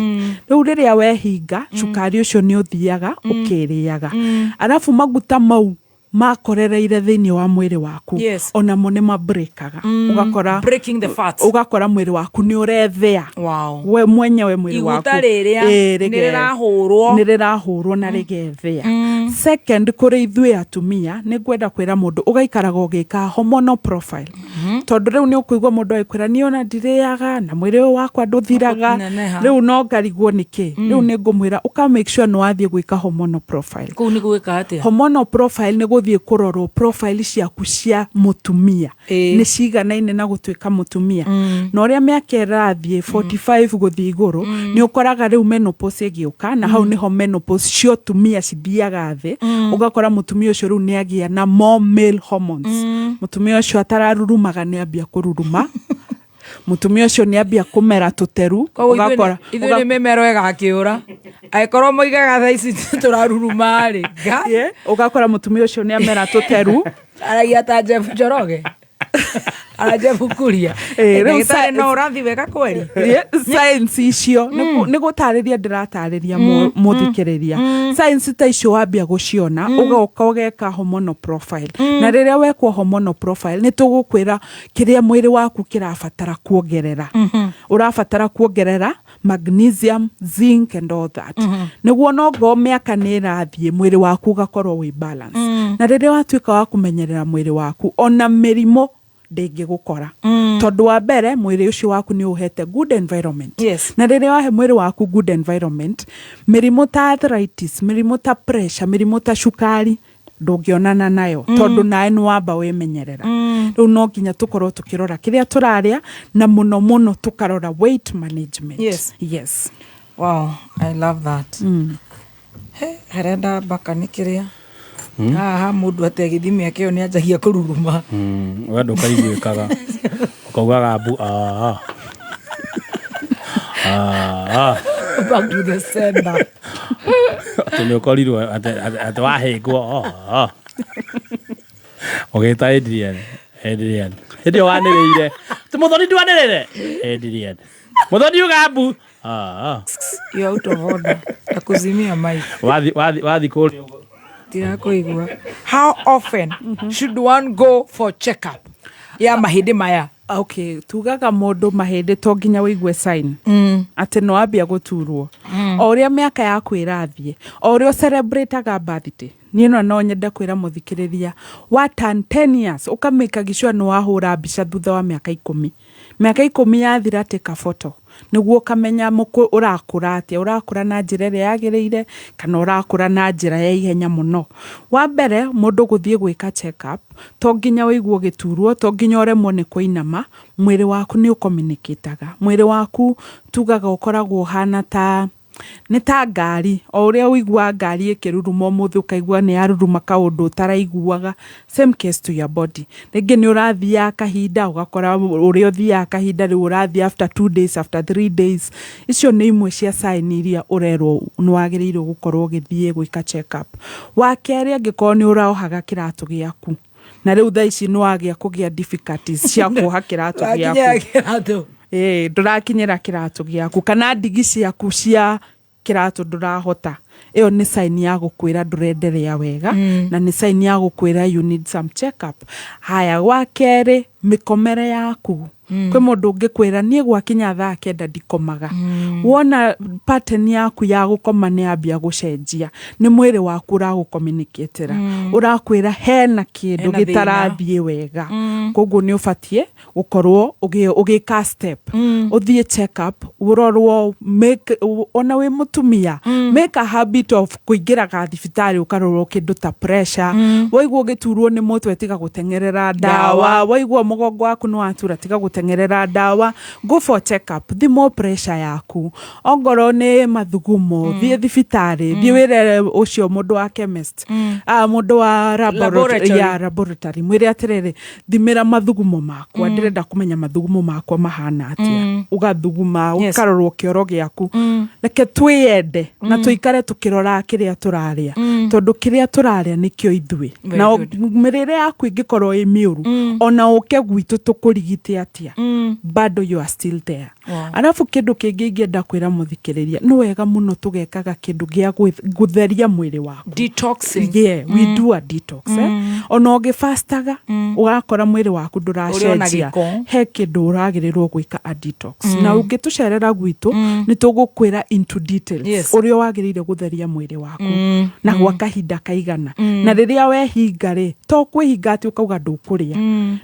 Rĩu rĩrĩa wehinga, cukari ũcio nĩ ũthiaga ũkĩrĩaga, arabu maguta mau makorereire thĩinĩ wa mwĩrĩ waku, onamo nĩ mabrekaga. Ũgakora Breaking the fat. Ũgakora mwĩrĩ waku nĩ ũrethea. Wow. We mwenyewe mwĩrĩ waku Iguta rĩrĩa Ĩĩ, nĩ rĩrahũrwo. Nĩ rĩrahũrwo na rĩgethea. Second, kũrĩ ithuĩ atumia, nĩ ngwenda kwĩra mũndũ ũgaikaraga ũgĩka hormonal profile, tondũ rĩu nĩ ũkũigua mũndũ agĩkwĩra, niĩ ona ndirĩaga na mwĩrĩ ũyũ wakwa ndũthiraga. Kũneneha. Rĩu no ngarigwo nĩkĩ. Rĩu nĩ ngũmwĩra ũka make sure nĩ wathiĩ gwĩka hormonal profile. Kũu nĩ gwĩka atĩa? Hormonal profile nĩ gũthiĩ kũrorwo profile ciaku cia mũtumia nĩ ciganaine na gũtuĩka mũtumia. Na ũrĩa mĩaka ĩrathiĩ, 45 gũthiĩ igũrũ, nĩ ũkoraga rĩu menopause ĩgĩũka, na hau nĩho menopause cia ũtumia cithiaga thĩ. Ũgakora mũtumia ũcio rĩu nĩ agĩa na more male hormones. Mũtumia ũcio atararurumaga nĩ ambia kũruruma. Mũtumia ũcio nĩ ambia kũmera tũteru. Koguo ithuĩ Ũgakora ithuĩ nĩ mĩmero ĩgakĩũra angĩkorwo moigaga thaa ici tũraruruma rĩ. Yeah, ũgakora mũtumia ũcio nĩ amera tũteru. Aragia ta Jeff Njoroge ara Jeff Kuria. Ĩĩ, rĩu ndagĩtarĩ, no ũrathi wega kweri. Yeah, science icio nĩ gũtarĩria ndĩratarĩria mũthikĩrĩria. Science ta icio wambia gũciona, ũgoka ũgeka hormonal profile. Na rĩrĩa wekwo hormonal profile, nĩ tũgũkwĩra kĩrĩa mwĩrĩ waku kĩrabatara kuongerera. Ũrabatara kuongerera magnesium, zinc and all that, nĩguo nongoo mĩaka nĩ ĩrathiĩ, mwĩrĩ waku ũgakorwo wĩ balance. Na rĩrĩa watuĩka wa kũmenyerera mwĩrĩ waku, ona mĩrimũ ndĩngĩgũkora, tondũ wa mbere mwĩrĩ ũcio waku nĩ ũhete good environment. Na rĩrĩa wahe mwĩrĩ waku good environment, mĩrimũ ta arthritis, mĩrimũ ta pressure, mĩrimũ ta cukari Ndũngĩonana nayo tondũ nawe nĩ wamba wĩmenyerera. Rĩu no nginya tũkorwo tũkĩrora kĩrĩa tũrarĩa na mũno mũno tũkarora weight management. Yes. Yes. Wow, I love that. He, harĩa ndambaka nĩ kĩrĩa haha mũndũ atĩ agĩthimia kĩo nĩ anjagia kũruruma. We ndũkaiguĩkaga ũkaugaga mbu ah. Ah, ah. Back to the sender. Atĩ nĩ ũkorirwo atĩ wahĩngwo, oh, oh. Ũgĩta Adrian, Adrian hĩndĩ ĩyo wanĩrĩire ti mũthoni ndwanĩrĩre Adrian mũthoni uga mbu. Ah, ah. You out of order. Nakuzimia mic. Wathi kũrĩa ũguo. Ndirakuigua. How often should one go for check up ya mahĩndĩ maya? Okay, tugaga mũndũ mahĩndĩ to nginya wĩigue sign atĩ no ambia gũturwo. O ũrĩa mĩaka yaku ĩrathiĩ, o ũrĩa ũcelebrataga birthday, niĩ no nyende kwĩra mũthikĩrĩria wa turn 10 years ũkamĩka sure nĩ wahũra mbica thutha wa mĩaka 10. Mĩaka 10 yathira, take a photo nĩguo ũkamenya ũrakũra atĩa, ũrakũra na njĩra ĩrĩa yagĩrĩire kana ũrakũra na njĩra ya ihenya mũno. Wa mbere, mũndũ gũthiĩ gwĩka check up to nginya ũigue ũgĩturwo, to nginya ũremwo nĩ kũinama. Mwĩrĩ waku nĩ ũcommunicataga. Mwĩrĩ waku tugaga ũkoragwo ũhana ta nĩ ta ngari. O ũrĩa ũiguaga ngari ĩkĩruruma ũmũthĩ, ũkaigua nĩ yaruruma kaũndũ ũtaraiguaga, same case to your body. Rĩngĩ nĩ ũrathiaga kahinda ũgakora ũrĩa ũthiaga kahinda rĩu ũrathiĩ after 2 days, after 3 days. Icio nĩ imwe cia sign iria ũrerwo nĩ wagĩrĩirwo gũkorwo ũgĩthiĩ gwĩka check up. Wa kerĩ, angĩkorwo nĩ ũrohaga kĩratũ gĩaku na rĩu thaa ici nĩ wagĩa kũgĩa difficulties cia kuoha kĩratũ Wakinyĩra gĩaku, kĩratũ. Ĩĩ, ndũrakinyĩra kĩratũ gĩaku kana ndigi ciaku cia kĩratũ ndũrahota, ĩyo nĩ sign ya gũkwĩra ndũrenderea wega na nĩ sign ya gũkwĩra you need some check up. Haya, wa kerĩ, mĩkomere yaku. Kwĩ mũndũ ũngĩkwĩra niĩ gwakinya thaa 9 ndikomaga. Wona pattern yaku ya gũkoma nĩ yambia gũcenjia, nĩ mwĩrĩ waku ũragũcommunicatĩra, ũrakwĩra hena kĩndũ Hena thĩna. gĩtarathiĩ wega. Koguo nĩ ũbatiĩ gũkorwo ũgĩka step ũthiĩ check up, ũrorwo. Make ona wĩ mũtumia, make a habit of kũingĩraga thibitarĩ ũkarorwo kĩndũ ta pressure. Waigua ũgĩturwo nĩ mũtwe, tiga gũteng'erera ndawa. Waigua mũgongo waku nĩ watura, tiga gũteng'erera ndawa, go for check up, thimwo pressure yaku. Ongorwo nĩ mathugumo, thiĩ thibitarĩ, thiĩ wĩre ũcio mũndũ wa chemist, ah, mũndũ wa laboratory, Laboratory. ya laboratory, mwĩre atĩrĩrĩ, thimĩra mathugumo makwa, ndĩrenda kũmenya mathugumo makwa mahana atĩa. Ũgathuguma, ũkarorwo kĩoro gĩaku. Reke twĩyende na tũikare tũkĩroraga kĩrĩa tũrarĩa, tondũ kĩrĩa tũrarĩa nĩkĩo ithuĩ. Very Na good. mĩrĩre yaku ĩngĩkorwo ĩ mĩũru, ona ũke gwitũ tũkũrigite atĩa, bado you are still there. Arabu kĩndũ kĩngĩ ingĩenda kwĩra mũthikĩrĩria, nĩ wega mũno tũgekaga kĩndũ gĩa gũtheria mwĩrĩ waku. Detoxing. Yeah, we do a detox, eh? Ona ũgĩfastaga ũgakora mwĩrĩ waku Ũrĩ ona ndũracenjia, gĩko. he kĩndũ ũragĩrĩrwo gwĩka a detox. Na ũngĩtũcerera gwitũ nĩ tũgũkwĩra into details ũrĩa wagĩrĩire gũtheria mwĩrĩ waku na gwa kahinda kaigana. Na rĩrĩa wehinga rĩ, to kwĩhinga atĩ ũkauga ndũkũrĩa,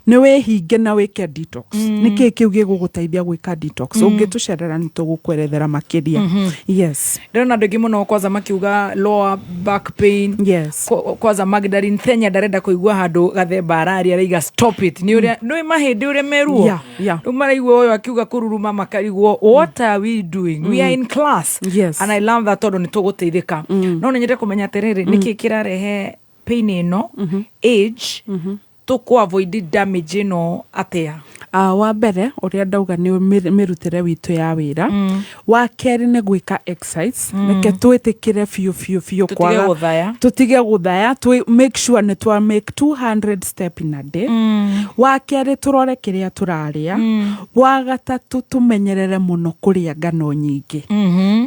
nĩ wĩhinge na wĩke detox. Nĩ kĩĩ kĩu gĩgũgũteithia gwĩka detox? Ũngĩtũcerera nĩ tũgũkwerethera makĩria. Yes. Ndĩrona andũ aingĩ mũno kwanza makiuga lower back pain. Kwanza Magdalene Thenya ndarenda kũigua handũ gathemba araria, araiga stop it, nĩ ũrĩa nĩ mahĩndĩ ũrĩa meruo. Rĩu maraigua ũyũ akiuga kũruruma makarigwo, what are we doing? We are in class. And I love that, tondũ nĩ tũgũteithĩka. No nĩ nyende kũmenya atĩrĩrĩ, nĩkĩ kĩrarehe pain ĩno, age, tũkũ avoid damage ĩno atĩa? Wa mbere ũrĩa ndauga nĩ mĩrutĩre witũ ya wĩra. Wa kerĩ nĩ gwĩka exercise. Reke twĩtĩkĩre biũ biũ biũ Tũtige kwaga gũthaya. Tũtige gũthaya, make sure nĩ twa make 200 step in a day. Wa kerĩ, tũrore kĩrĩa tũrarĩa. Wa gatatũ, tũmenyerere mũno kũrĩa ngano nyingĩ.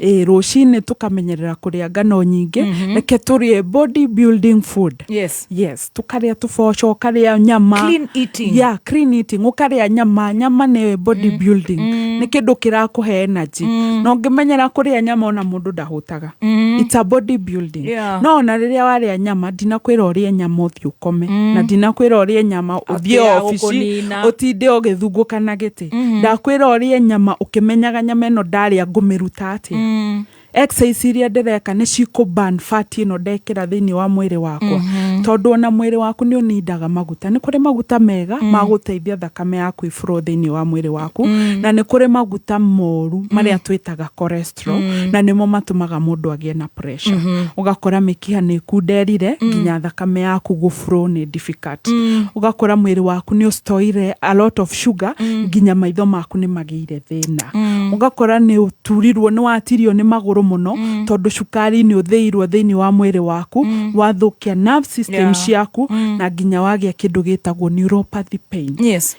Ĩ rũcinĩ tũkamenyerera kũrĩa ngano nyingĩ. Reke tũrĩe body building food. Yes, tũkarĩa tũboco, ũkarĩa nyama. Clean eating. Yeah, clean eating, ũkarĩa nyama. Nyama nĩ body building, nĩ kĩndũ kĩrakũhe energy. Na ũngĩmenyera kũrĩa nyama, ona mũndũ ndahũtaga. It's a body building. No ona rĩrĩa warĩa nyama, ndinakwĩra ũrĩe nyama ũthiĩ ũkome, na ndinakwĩra ũrĩe nyama ũthiĩ ya obici gũkũnina. ũtinde ũgĩthungũka na gĩtĩ. Ndakwĩra ũrĩe nyama ũkĩmenyaga nyama ĩno ndarĩa ngũmĩruta atĩa. Exercise iria ndĩreka nĩ cikũ burn fat ĩno ndekĩra thĩinĩ wa mwĩrĩ wakwa. Tondũ ona mwĩrĩ waku nĩ ũnindaga maguta. Nĩ kũrĩ maguta mega ma gũteithia thakame yaku ĩflow thĩinĩ wa mwĩrĩ waku, na nĩ kũrĩ maguta moru marĩa twĩtaga cholesterol, na nĩmo matũmaga mũndũ agĩe na pressure. Ũgakora mĩkiha nĩ ĩkunderire, nginya thakame yaku gũflow nĩ difficult. Ũgakora mwĩrĩ waku nĩ ũstoire a lot of sugar, nginya maitho maku nĩ magĩire thĩna. Ũgakora nĩ ũturirwo, nĩ watirio nĩ magũrũ mũno, tondũ cukari nĩ ũthĩirwo thĩinĩ wa mwĩrĩ waku, wathũkia nerve system ciaku, na nginya wagĩa kĩndũ gĩtagwo neuropathy pain.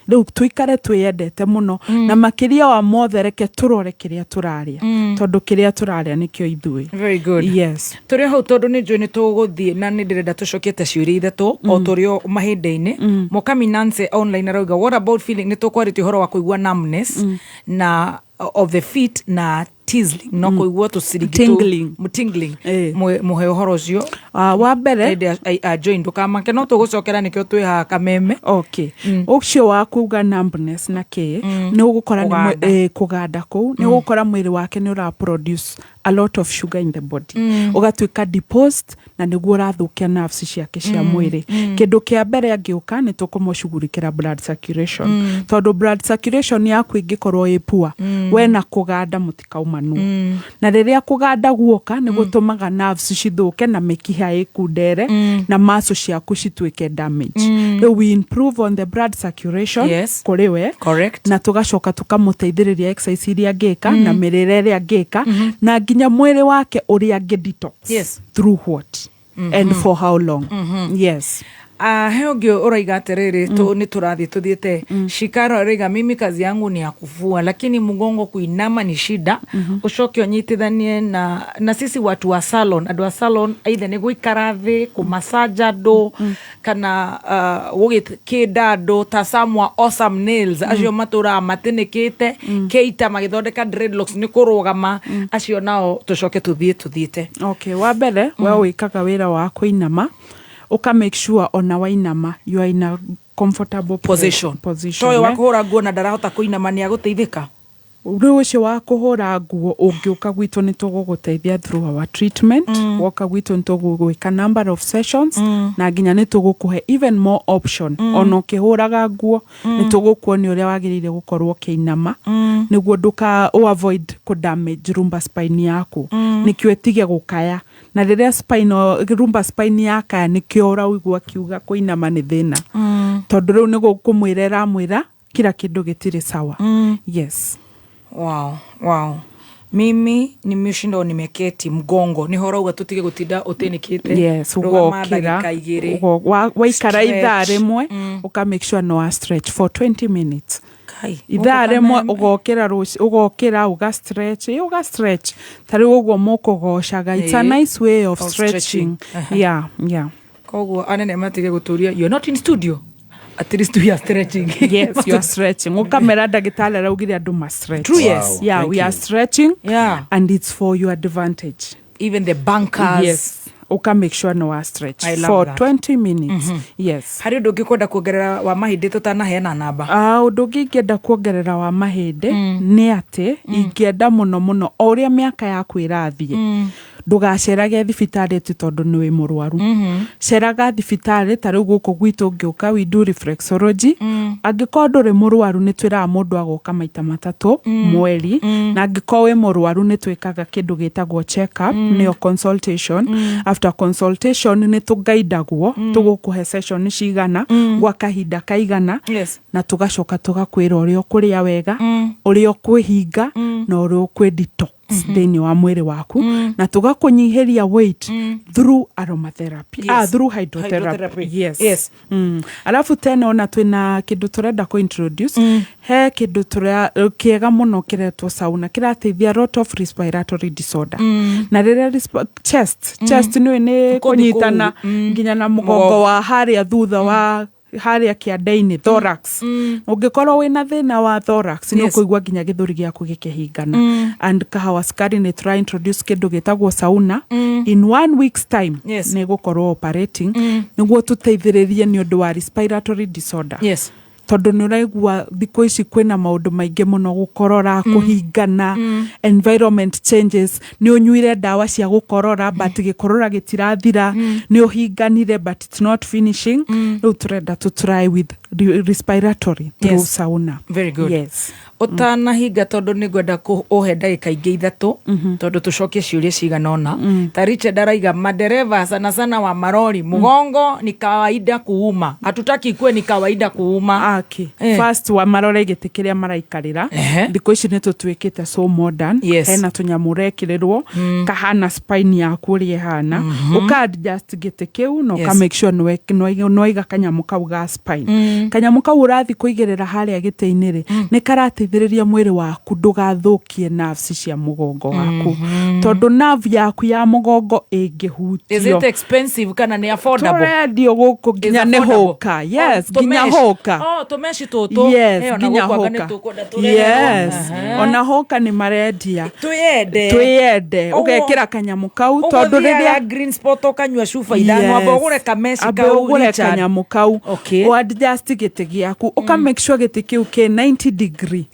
Rĩu tũikare twĩyendete mũno, na makĩria wa mothe reke tũrore kĩrĩa tũrarĩa, tondũ kĩrĩa tũrarĩa nĩkĩo ithuĩ. Very good. Yes. Tũrĩ hau, tondũ nĩ njũĩ nĩ tũgũthiĩ na nĩ ndĩrenda tũcokie ta ciũria ithatũ o tũrĩ o mahĩndĩ-inĩ. Mokami Nancy online arauga, what about feeling, nĩ tũkwarĩtie ũhoro wa kũigua numbness na of the feet na tingling, no kũigua tũciringi Tingling. Tingling. Mũhe ũhoro ũcio. Wa mbere Hĩndĩ a join, ndũkamake, no tũgũcokera, nĩkĩo twĩ haha Kameme. Okay, ũcio wa kuga numbness na kĩ, nĩ ũgũkora nĩ Kũganda. kũganda kũu nĩ ũgũkora mwĩrĩ wake nĩ ũra produce a lot of sugar in the body, ũgatuĩka deposed, na nĩguo ũrathũkia nerves ciake cia mwĩrĩ. Kĩndũ kĩa mbere angĩũka nĩ tũkũmũcugurikĩra blood circulation, tondũ blood circulation yaku ĩngĩkorwo ĩ poor, we na kũganda mũtikaumanwo. Na rĩrĩa kũganda guoka, nĩ gũtũmaga nerves cithũke na mĩkiha ĩkundere na muscle ciaku cituĩke damage. Rĩu we improve on the blood circulation kũrĩ we, na tũgacoka tũkamũteithĩrĩria exercise iria angĩka na mĩrĩre ĩrĩa angĩka na nginya mwĩrĩ wake ũrĩa angĩ detox, through what and for how long. Yes. Ah, he ũngĩ ũraiga atĩrĩrĩ, nĩ tũrathiĩ tũthiĩte. Shikaro araiga, mimi kazi yangu ni ya kufua, lakini mgongo kuinama ni shida. Ũcoke ũnyitithanie na sisi watu wa salon, andũ a salon, either nĩ gũikara thĩ kũmasaja andũ kana gũgĩkĩnda andũ ta Samwa Awesome Nails, acio matũraga matĩnĩkĩte keita magĩthondeka dreadlocks, nĩ kũrũgama acio nao. Tũcoke tũthiĩ tũthiĩte. Okay, wa mbere, we wĩkaga wĩra wa kũinama, ũka make sure ona wainama you are in a comfortable position. Position. Toyo wa Eh? kũhũra nguo na ndarahota kũinama, nĩ agũteithĩka? Rĩu ũcio wa kũhũra nguo, ũngĩũka gwitũ nĩ tũgũgũteithia through our treatment. Woka gwitũ nĩ tũgũgwĩka number of sessions, na nginya nĩ tũgũkũhe even more option. Ona ũkĩhũraga nguo, nĩ tũgũkuonia ũrĩa wagĩrĩire gũkorwo ũkĩinama, nĩguo ndũka ũ avoid kũ damage lumbar spine yaku. Nĩkĩo ĩtige gũkaya, na rĩrĩa spine, lumbar spine yakaya, nĩkĩo ũraigua akiuga kũinama nĩ thĩna, tondũ rĩu nĩ gũkũmwĩra ĩramwĩra kila kĩndũ gĩtirĩ sawa. Yes. Wow. Mimi nimeshinda nimeketi, mgongo nĩ horauga tũtige gũtinda ũtĩnĩkĩte. Yes. Rũgama Ũgokĩra. ndagĩka igĩrĩ. Waikara ithaa Stretch. rĩmwe, ũka make sure no wa stretch for 20 minutes. Kai, Ithaa gũkũ rĩmwe Kameme. ũgokĩra rũci, ũgokĩra ũga stretch, ũga stretch ta rĩu ũguo mũkũgocaga. It's a nice way of Of stretching. stretching. Yeah. Koguo anene matige gũtũria, you're not in studio, at least we are stretching. Yes, you are stretching. Ũkamera ndagĩtarĩ araugire andũ ma stretch. True, yes. Yeah. Thank We you. are stretching and it's for your advantage. Even the bankers. Yes, ũka make sure no wa stretch I love for that. 20 minutes. Yes. Harĩ ũndũ ũngĩ kwenda kuongerera wa mahĩndĩ tũtanaheana namba? Ah, ũndũ ũngĩ ingĩenda kuongerera wa mahĩndĩ nĩ atĩ ingĩenda mũno mũno, o ũrĩa mĩaka yaku ĩrathiĩ, ndũgacerage thibitarĩ atĩ tondũ nĩ wĩ mũrwaru. Ceraga thibitarĩ, ta rĩu gũkũ gwitũ ũngĩũka, we do reflexology. Angĩkorwo ndũrĩ mũrwaru, nĩ twĩraga mũndũ agoka maita 3 mweri, na angĩkorwo wĩ mũrwaru, nĩ twĩkaga kĩndũ gĩtagwo check up, nĩyo consultation. After consultation nĩ tũgaidagwo tũgũkũhe session cigana, gwa kahinda kaigana, na tũgacoka tũgakwĩra ũrĩa ũkũrĩa wega, ũrĩa ũkwĩhinga, na ũrĩa ũkwĩ detox thĩinĩ wa mwĩrĩ waku, na tũgakũnyihĩria weight through aromatherapy, ah, through hydrotherapy. Hydrotherapy. Yes. Alafu tena ona twĩna kĩndũ tũrenda kũ introduce, he kĩndũ kĩega mũno kĩretwo sauna, kĩrateithia a lot of respiratory disorder. Na rĩrĩa chest, chest nĩ nĩ Kũu kũnyitana kũu. Nginya na mũgongo Mũgongo. wa harĩa thutha wa harĩa kĩanda-inĩ, thorax. Ũngĩkorwo wĩna thĩna wa thorax, nĩ ũkũigua nginya gĩthũri gĩaku gĩkĩhingana. And Kahawa Sukari nĩ tũra introduce kĩndũ gĩtagwo sauna. In one week's time nĩ gũkorwo operating, nĩguo tũteithĩrĩrie nĩ ũndũ wa respiratory disorder. Tondũ nĩ ũraigua thikũ ici kwĩna maũndũ maingĩ mũno, gũkorora, kũhingana, environment changes, nĩ ũnyuire ndawa cia gũkorora but gĩkorora gĩtirathira, nĩ ũhinganire but it's not finishing. Rĩu tũrenda to try with respiratory through sauna. Very good. Yes. Ũtanahinga, tondũ nĩ ngwenda ũhe ndagĩka ingĩ 3, tondũ tũcokie ciũria cigana ũna. Ta Richard araiga, madereva sana sana wa marori, mgongo ni kawaida kuuma, hatutaki ikuwe ni kawaida kuuma. Aki. First wa marore gĩtĩ kĩrĩa maraikarĩra. Thikũ ici nĩ tũtuĩkĩte so modern. Hena tũnyamũ ũrekĩrĩrwo kahana spine yaku ũrĩa ĩhana, ũka adjust gĩtĩ kĩu na ũka make sure nĩwaiga kanyamũ kau ga spine. Kanyamũ kau ũrathiĩ kũigĩrĩra harĩa gĩtĩ-inĩ rĩ, nĩ karateithĩrĩria mwĩrĩ waku ndũgathũkie nerves cia mũgongo waku, tondũ nerve yaku ya mũgongo ĩngĩhutio. Is it expensive kana nĩ affordable? Tũrendio gũkũ nginya nĩ hũka. Yes, nginya hũka. Oh, tũmeci tũtũ. Yes, Eh, ona nginya gũkũ anga nĩ hũka. tũkwenda tũreherwo. Yes, ona hũka nĩ marendia. Twĩyende. Twĩyende. Ũguo- Ũgekĩra kanyamũ kau Ũguo tondũ thiaga rĩrĩa Green Spot ũkanyua cuba 5, amba ũgũre kameci Amba kau, ũgũre Richard. kanyamũ kau. Ũ adjust gĩtĩ gĩaku, ũka make sure gĩtĩ kĩu kĩ 90 degree.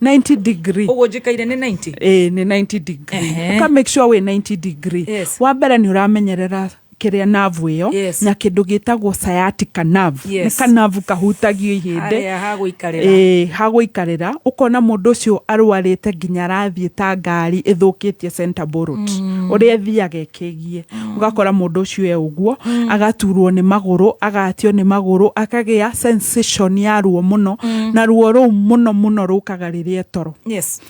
90 degree. Ũguo njĩkaire nĩ 90. Ĩĩ, nĩ 90 degree. Ũka make sure wĩ 90 degree. Wa mbere nĩ ũramenyerera kĩrĩa nerve ĩyo na kĩndũ gĩtagwo sciatica nerve. Nĩ kanavu kahutagio ihĩndĩ. Harĩa hagũikarĩra. Ĩĩ, hagũikarĩra. Ũkona mũndũ ũcio arwarĩte nginya arathiĩ ta ngari ĩthũkĩtie center bolt, ũrĩa ĩthiaga ĩkĩgie. Ũgakora mũndũ ũcio e ũguo, agaturwo nĩ magũrũ, agatio nĩ magũrũ, akagĩa sensation ya ruo mũno, na ruo rũu mũno mũno rũkaga rĩrĩa toro.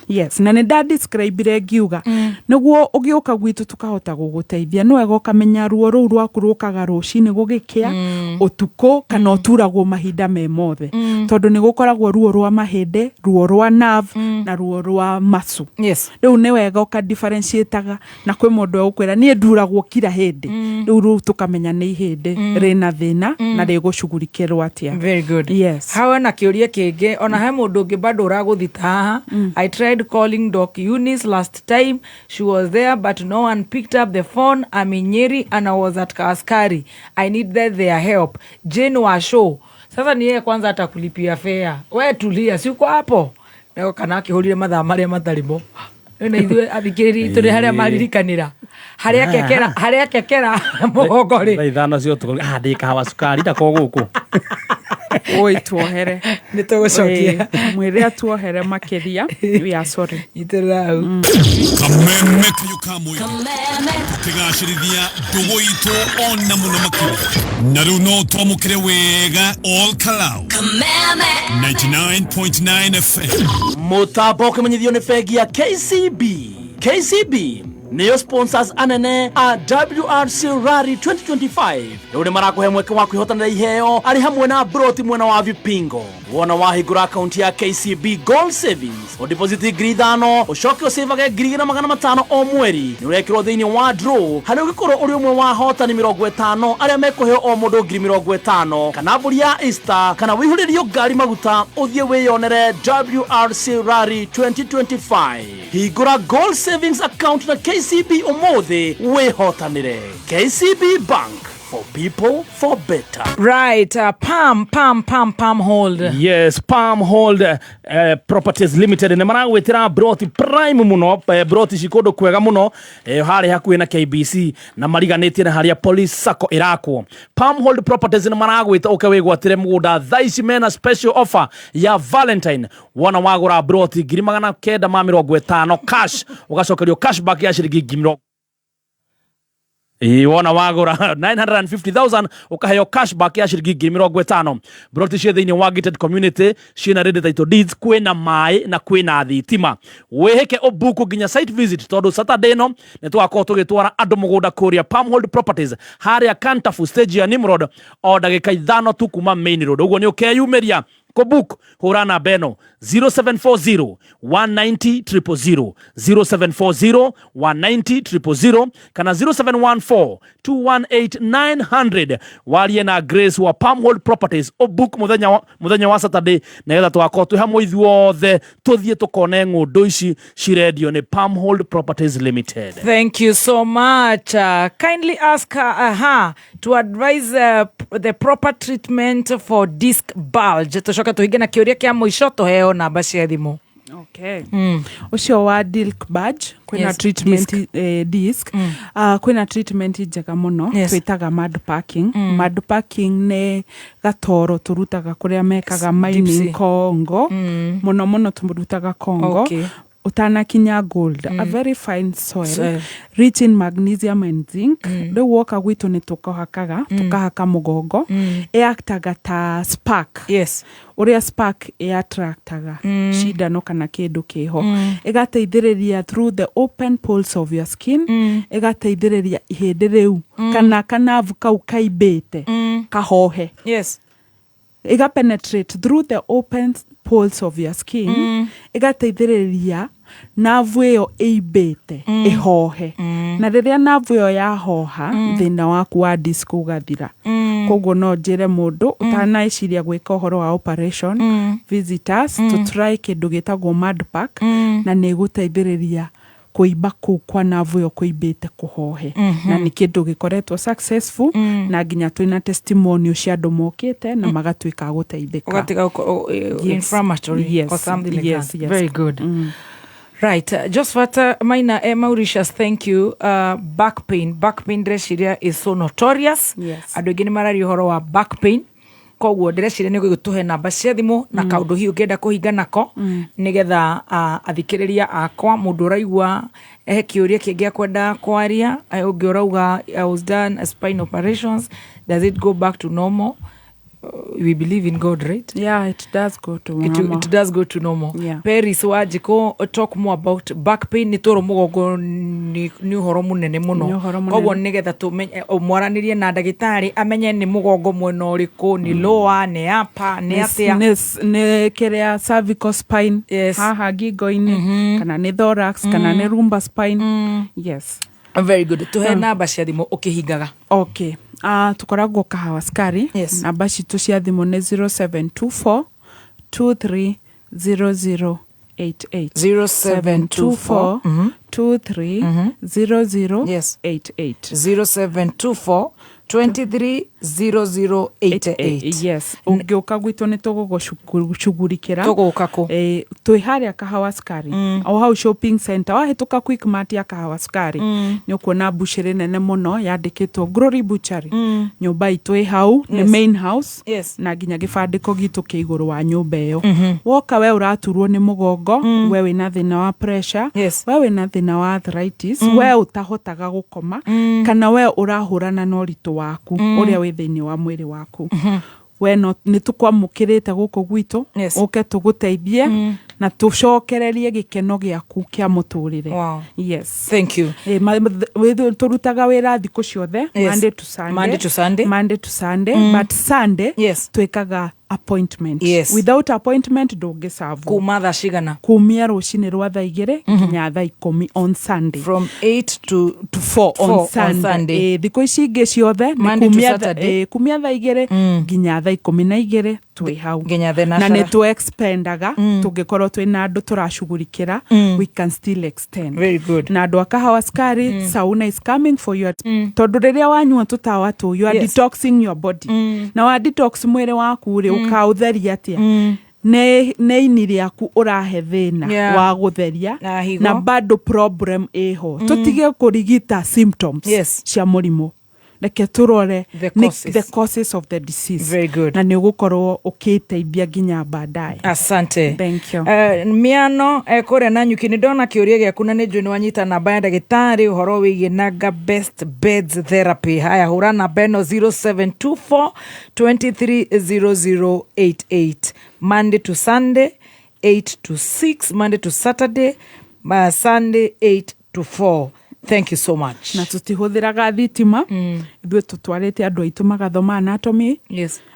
Yes, na nĩ ndadescribire ngiuga nĩguo ũgĩũka gwitũ tũkahota gũgũteithia, nĩ wega ũkamenya ruo rũu rwaku rũkaga rũcinĩ gũgĩkĩa, ũtukũ, kana ũturagwo mahinda me mothe, tondũ nĩ gũkoragwo ruo rwa mahĩndĩ, ruo rwa nerve na ruo rwa muscle. Rĩu nĩ wega ũka differentiataga, na kwĩ mũndũ egũkwĩra niĩ nduragwo kila hĩndĩ. Rĩu tũkamenya nĩ ihĩndĩ rĩna thĩna na rĩgũcugurikĩrwo atĩa. Very good. Yes. Hawa na kĩũria kĩngĩ, ona he mũndũ ũngĩ bado ũragũthita haha. "I tried calling Doc Eunice last time she was there, but no one picked up the phone. I'm in Nyeri and I was at Kaaskari. I needed their help. Jane wa show." Sasa ni yeye kwanza atakulipia fare. We tulia, si uko hapo? Leo kana akĩhũrire mathaa marĩa matarĩ mo. Na ithuĩ athikĩrĩria tũrĩ harĩa maririkanĩra harĩa kekera, harĩa kekera mũgongo rĩ. Thaa 5 cia ũtukũ, ah, ndĩ kahawa cukari ndako gũkũ. Oi, tuohere. Nĩ tũgũcokia. Ĩĩ, mwĩre atuohere makĩria. We are sorry. Nyitĩrĩra hau. Kameme kayo ka mũingĩ, tũkĩgacĩrithia ndũgũ itũ ona mũno makĩria. Na rĩu no twamũkĩre wega all Kalau 99.9 FM. Mũtambo ũkĩmenyithio nĩ bengi ya KCB. KCB nĩyo sponsors anene a WRC Rally 2025. Rĩu nĩ marakũhe mweke wa kwĩhotanĩra iheo arĩ hamwe na broti mwena wa Vipingo. Wona wahingũra akaunti ya KCB Gold Savings, ũdeposit 5,000, ũcoke ũcĩvage 2,500 o mweri, nĩ ũrekĩrwo thĩinĩ wa draw harĩa ũngĩkorwo ũrĩ ũmwe wa ahotani 50 arĩa mekũheo o mũndũ 50,000, kana mbũri ya Easter, kana wĩihũrĩrio ngari maguta ũthiĩ wĩyonere WRC Rally 2025. Hingũra Gold Savings account na KCB ũmũthĩ wĩhotanĩre. KCB Bank, for people, for better. Right, pam pam pam pam hold. Yes, Palm Hold Properties Limited nĩ maragwĩtĩra broti prime mũno, broti ci kũndũ kwega mũno, harĩa hakuhĩ na KBC na mariganĩtie na harĩa Police Sacco ĩrakwo. Palm Hold Properties nĩ maragwĩta ũke wĩgwatĩre mũgũnda thaa ici mena special offer ya Valentine. Wona wagũra broti 950,000 cash, ũgacokerio cashback ya ciringi 20,000. Ĩĩ, wona wagũra 950,000 ũkaheo cashback ya ciringi 50,000. Broti ciĩ thĩinĩ wa gated community, ciĩna ready title deeds, kwĩna maĩ na kwĩna thitima. Wĩhĩke ũbuku nginya site visit, tondũ Saturday ĩno nĩ tũgakorwo tũgĩtwara andũ mũgũnda kũrĩa Palmhold Properties harĩa Kantafu stage ya Nimrod, o ndagĩka 5 tu kuma main road. Ũguo nĩ ũkeyumĩria kũbook, hũra namba ĩno 0740 190 000, 0740 190 000, kana 0714 218 900. Warie na Grace wa Palmhold Properties, ũbook mũthenya wa Saturday nĩgetha tũgakorwo twĩ hamwe ithuothe tũthiĩ tũkone ng'ũndũ ici cirendio nĩ Palmhold Properties Limited. Thank you so much. Kindly ask her to advise the proper treatment for disc bulge. Tũcoke. Tũcoke tũhinge na kĩũria kĩa mũico, tũheo namba cia thimũ. Okay. Ũcio wa dilk badge kwĩna treatment, Disc. Disc. Kwĩna treatment njega mũno twĩtaga mud parking. Mud parking nĩ gatoro tũrutaga kũrĩa mekaga Deep mining sea. Congo. Mũno mũno tũrutaga Congo ũtanakinya gold, a very fine soil, Soil. Rich in magnesium and zinc. Rĩu woka gwitũ nĩ tũkahakaga, tũkahaka mũgongo. Ĩaktaga ta spark, ũrĩa spark ĩattractaga cindano kana kĩndũ kĩho. Ĩgateithĩrĩria through the open pores of your skin, ĩgateithĩrĩria ihĩndĩ rĩu kana kanavu kau kaimbĩte kahohe. Ĩga penetrate through the open pores of your skin, ĩgateithĩrĩria navu ĩyo ĩimbĩte ĩhohe. Na rĩrĩa navu ĩyo yahoha, thĩna waku wa disc ũgathira. Koguo no njĩre mũndũ ũtaneciria gwĩka ũhoro wa operation, visitors to try kĩndũ gĩtagwo mud pack, na nĩ ĩgũteithĩrĩria kũimba kũu kwa navu ĩyo kũimbĩte kũhohe. Na nĩ kĩndũ gĩkoretwo successful, na nginya twĩna testimonial cia andũ mokĩte na magatuĩka a gũteithĩka. Ũgatiga inflammatory or something like that. Very good. Right, Josephat Maina Mauritius, thank you. Back pain, back pain ndĩreciria is so notorious. Andũ aingĩ nĩ mararia ũhoro wa back pain, koguo ndĩreciria nĩ gũgĩtũhe namba cia thimũ na kaũndũ hihi ũngĩenda kũhinga nako, nĩgetha athikĩrĩria akwa, mũndũ ũraigua he kĩũria kĩngĩ akwenda kwaria, ũngĩ ũrauga, "I was done a spine operations, does it go back to normal?" We believe in God, right? Yeah, it does go to normal. It does go to normal. Paris Wanjikũ, talk more about back pain. Nĩ tũrũ mũgongo nĩ ũhoro mũnene mũno. Nĩ ũhoro mũnene. Koguo nĩgetha tũmenye, mwaranĩrie na ndagĩtarĩ amenye nĩ mũgongo mwena ũrĩkũ, nĩ lower, nĩ upper, nĩ atĩa. Nĩ kĩrĩa cervical spine haha ngingo-inĩ, kana nĩ thorax, kana nĩ lumbar spine. Yes. Very good. Tũhe namba cia thimũ ũkĩhingaga. Okay. Tũkoragwo Kahawa Sukari. Namba citũ cia thimũ nĩ 0724 230088. 0724 2300 88. 0724 230088. Yes, ũngĩũka gwitũ nĩ tũgũgũcugurikĩra. Tũgũka kũ? Twĩ harĩa Kahawa Sukari, o hau shopping center, wahĩtũka Quickmart ya Kahawa Sukari, nĩ ũkuona mbucĩrĩ nene mũno yandĩkĩtwo Glory Butchery. Nyũmba itũ ĩ hau nĩ main house, na nginya gĩbandĩko gitũ kĩ igũrũ wa nyũmba ĩyo. Woka we ũraturwo nĩ mũgongo, we wĩna thĩna wa pressure, we wĩna thĩna wa arthritis, we ũtahotaga gũkoma, kana we ũrahũrana na ũritũ waku ũrĩa wĩ thĩinĩ wa mwĩrĩ waku, we no nĩ tũkwamũkĩrĩte gũkũ gwitũ. Ũke tũgũteithie na tũcokererie gĩkeno gĩaku kĩa mũtũrĩre. Yes. Thank you. Tũrutaga wĩra thikũ ciothe, Monday to Sunday. Monday to Sunday. Monday to Sunday, but Sunday twĩkaga appointment. Without appointment ndũngĩcavwo. Kuma thaa cigana? Kumia rũcinĩ rwa thaa 2 nginya thaa 10 on Sunday. From 8 to 4 on 4 on Sunday. Sunday. Thikũ ici ingĩ ciothe nĩ Monday to kumia Saturday. Kumia thaa 2 nginya thaa 12 twĩ hau. Nginya Na thenacera. nĩ tũ expendaga tũngĩkorwo twĩna andũ tũracugurikĩra, we can still extend. Very good. Na andũ a Kahawa Sukari, sauna is coming for you, tondũ rĩrĩa wanyua tũtawa tũ, you are detoxing your body. Na wa detox mwĩrĩ waku rĩ, ũkaũtheria atĩa? Nĩ ini rĩaku ũrahe thĩna wa gũtheria Na higo. Na bado problem ĩho. Tũtige kũrigita symptoms cia mũrimũ, reke tũrore The causes. The causes of the disease. Very good. Na nĩ ũgũkorwo ũkĩteithia nginya baadaye. Asante. Thank you. Miano kũrĩa na nyuki, nĩ ndona kĩũria gĩaku na nĩ njũĩ nĩ wanyita namba ya ndagĩtarĩ ũhoro wĩgiĩ Naga Best Beds Therapy. Haya, hũra namba ĩno 0724 230088, Monday to Sunday 8 to 6, Monday to Saturday, Sunday 8 to 4. Thank you so much. Na tũtihũthĩraga thitima. Ithuĩ tũtwarĩte andũ aitũ magathoma anatomy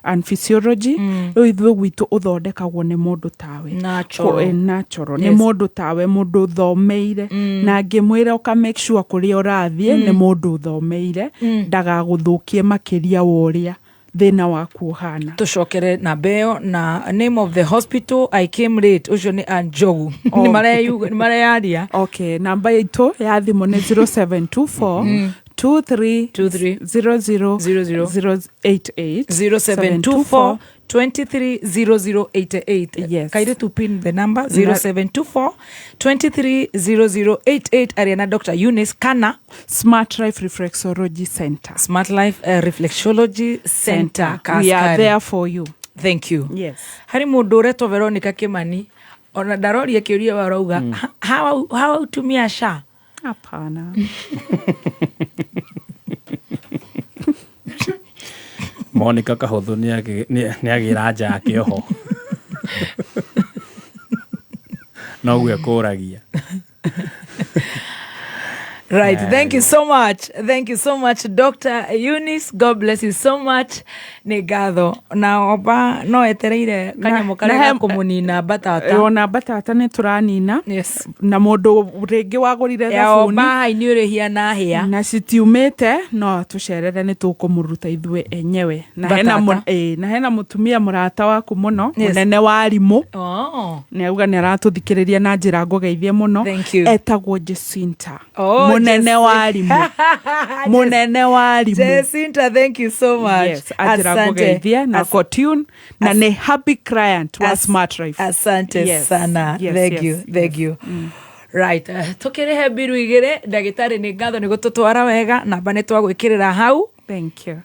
and physiology. Rĩu ithuĩ gwitũ ũthondekagwo nĩ mũndũ tawe. Natural. Natural. Nĩ mũndũ tawe, mũndũ ũthomeire, na ngĩmwĩra ũka make sure kũrĩa ũrathiĩ nĩ mũndũ ũthomeire, ndagagũthũkie makĩria wa ũrĩa thĩna waku ũhana. Tũcokere namba ĩyo na name of the hospital. I came late, ũcio nĩ Anjogu. Oh. Nĩ mareyaria. Okay, namba itũ ya thimũ nĩ 0724 23 00 088. 0724. 230088. Yes. Kaire to pin the number 0724 230088, aria na Dr. Eunice kana Smart Life Reflexology Center. Smart Life Reflexology Center. We are Kaskari. there for you. Thank you. Yes. Harĩ mũndũ ũretwo Veronica Kimani, ona ndaroria kĩũria warauga hawa utumia SHA. Hapana. Monica Kahũthũ nĩagĩra nja yake oho noguo ekũragia. Right. Thank you so much. Thank you so much, Dr. Eunice. God bless you so much. Nĩ ngatho. Na oba no etereire kanyamũ karĩa na ga kũmũnina mbatata. Ona mbatata nĩ tũranina. Yes. Na mũndũ rĩngĩ wagũrire Ya thabuni oba hai nĩ ũrĩhia na hĩa. Na citiumĩte, no tũcerere, nĩ tũkũmũruta ithuĩ enyewe. Na hena, Mbatata. na hena mũtumia mũrata waku mũno, Yes. mũnene wa arimũ, Oh. nĩ auga nĩ aratũthikĩrĩria na njĩra ngũgeithie mũno. Thank you. Etagwo Jacinta. Oh, Mũnene wa arimũ, mũnene wa arimũ. Jacinta, thank you so much. Yes, anjĩra Asante. ngũgeithie na ko tune na nĩ happy client wa Smart Life. Asante Yes, sana. yes, Thank yes, you. Thank you. Right. Tukĩrĩhe mbiru igĩrĩ, ndagĩtarĩ, nĩ ngatho nĩ gũtũtwara wega, namba nĩ twagwĩkĩrĩra hau. Thank you.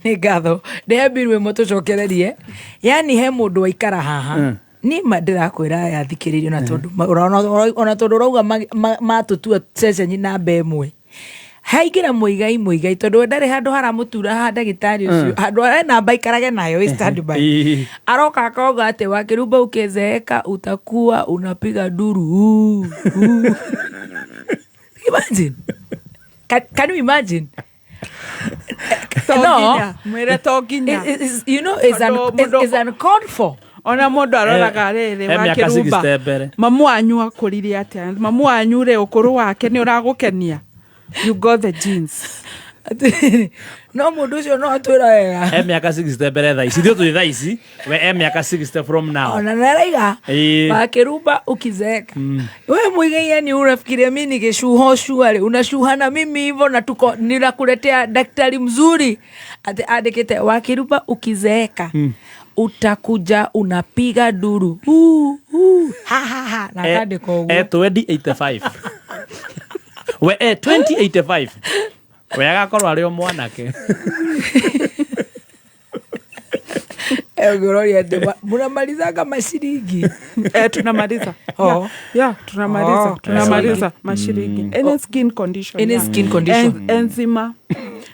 Nĩ ngatho, ndĩhe mbiru ĩmwe tũcokererie. Yani he mũndũ waikara haha, niĩ ma ndĩrakwĩra aya thikĩrĩrio, na tondũ ona tondũ ũrauga matũtua ceceni namba ĩmwe, haingĩra mũigai mũigai, tondũ we ndarĩ handũ haramũtura ha ndagĩtarĩ ũcio, handũ he namba aikarage nayo ĩ standby. Aroka akauga atĩ wakĩrumba ukizeeka utakuwa unapiga nduru uu, uu. Imagine. Can you imagine? To No. nginya, mwĩre to nginya. It's Tondũ it's uncalled for. Ona mũndũ aroraga rĩrĩ, He mĩaka wakĩrumba 60 mbere. Mamu wanyu akũrire atĩa? Mamu wanyu rĩ, ũkũrũ wake nĩ ũragũkenia? You got the genes. No mũndũ ũcio no atwĩra wega. He mĩaka 60 mbere thaa ici, ithuĩ tũrĩ thaa ici, we e mĩaka 60 from now. Ona naraiga wakĩrumba ukizeeka, we Muigai, yani unafikiria mi nikishuha shuari unashuha na mimi hivyo, na tuko ninakuletea daktari mzuri ati andĩkĩte wakĩrumba ukizeeka utakuja unapiga duru uu, uu, ha, ha, ha, na akandĩka ũguo. E 2085, we e 2085 we agakorwo arĩ o mwanake. Ũngĩroria atĩ munamalizanga mashiringi. Eh, tunamaliza. Oh. Yeah, tunamaliza. Oh. Tunamaliza mashiringi. Any skin condition. Any skin condition. Enzima,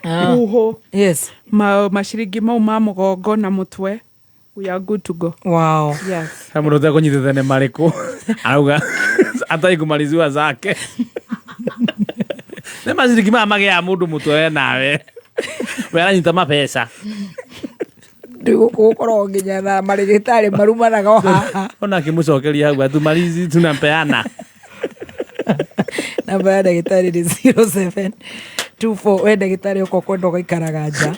Ah. huho. Yes. Mashiringi mau ma mũgongo na mũtwe, we are good to go. Wow. Yes. He mũndũ ũtekũnyitĩte nĩ marĩkũ arauga atai kumaliziwa zake nĩ maciringi maya magĩaga mũndũ mũtwe, we nawe we aranyita mabeca. Gũkũ gũkoragwo nginya na marĩgĩtarĩ marumanaga o haha. Ona akĩmũcokeria hau atumalizi tunampeana. Namba ya ndagĩtarĩ nĩ 0724, we ndagĩtarĩ ũka ũkwenda ũgaikaraga nja,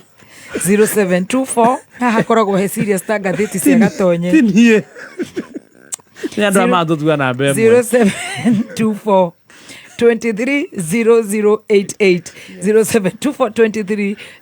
0724, haha hakoragwo he serious ta ngathĩti cia gatonye. Ti niĩ, nĩ andũ aya matũtua namba ĩmwe. 0724 230088, 0724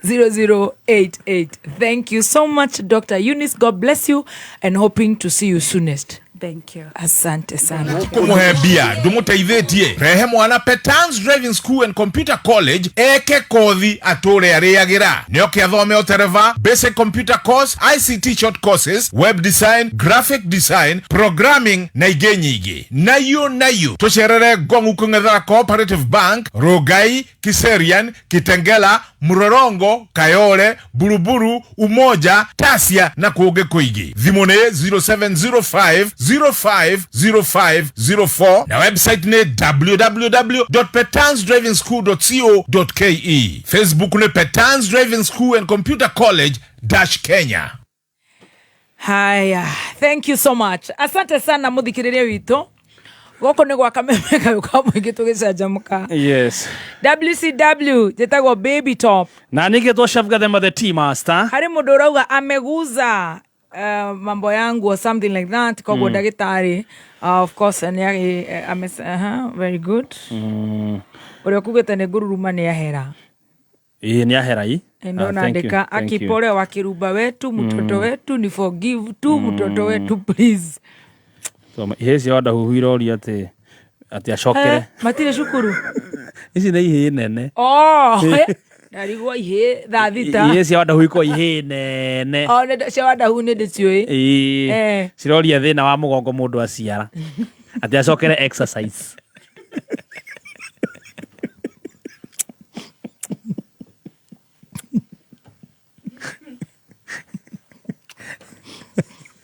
230088. Thank you so much, Dr. Eunice. God bless you and hoping to see you soonest. Thank you. Asante sana. Kumuhe mbia ndumuteithĩtie, rehe mwana Petans Driving School and Computer College eke kothi atũre arĩagĩra, nĩoke athome ũtereva, basic computer course, ICT short courses, web design, graphic design, programming na ingĩ nyingĩ. Nayo nayo tũcerere Ngong'u kũng'ethera Cooperative Bank, Rongai, Kiserian, Kitengela, Mlolongo, Kayole, Buruburu, Umoja, Tasia na kũngĩ kũingĩ. Thimũ nĩ 0705 050504 na website nĩ www.petansdrivingschool.co.ke. Facebook nĩ Petans Driving School and Computer College dash Kenya. Haya, thank you so much. Asante sana muthikiriria witũ. Gũkũ nĩ gwa Kameme kayũ ka mũingĩ tũgĩcanjamũka. Yes. WCW njĩtagwo Baby Top. Na ningĩ twacabgathema the tea master. Harĩ mũndũ ũrauga ameguza mambo yangu or something like that, koguo ndagĩtarĩ, of course nĩ very good. Ũrĩa ũkugĩte nĩ ngururuma nĩ ahera. Ĩĩ, nĩ ahera i. Ndo Ah, thank you, naandika thank you. akipole wa Kirumba wetu mtoto wetu ni forgive tu mtoto wetu please. Ihä cia wandahuhu iroria atä atä acokere Eh, matirĩ cukuru. Ici nä ihä nene. Oh, ndarigwo ihĩ thaa 6. Ihä cia wandahuhu ikoragwo ihä nene. Oh, cia wandahu nĩ ndĩciũĩ. Ĩĩ. Eh. Ciroria thä na wa må gongo må ndå aciara atä acokere exercise.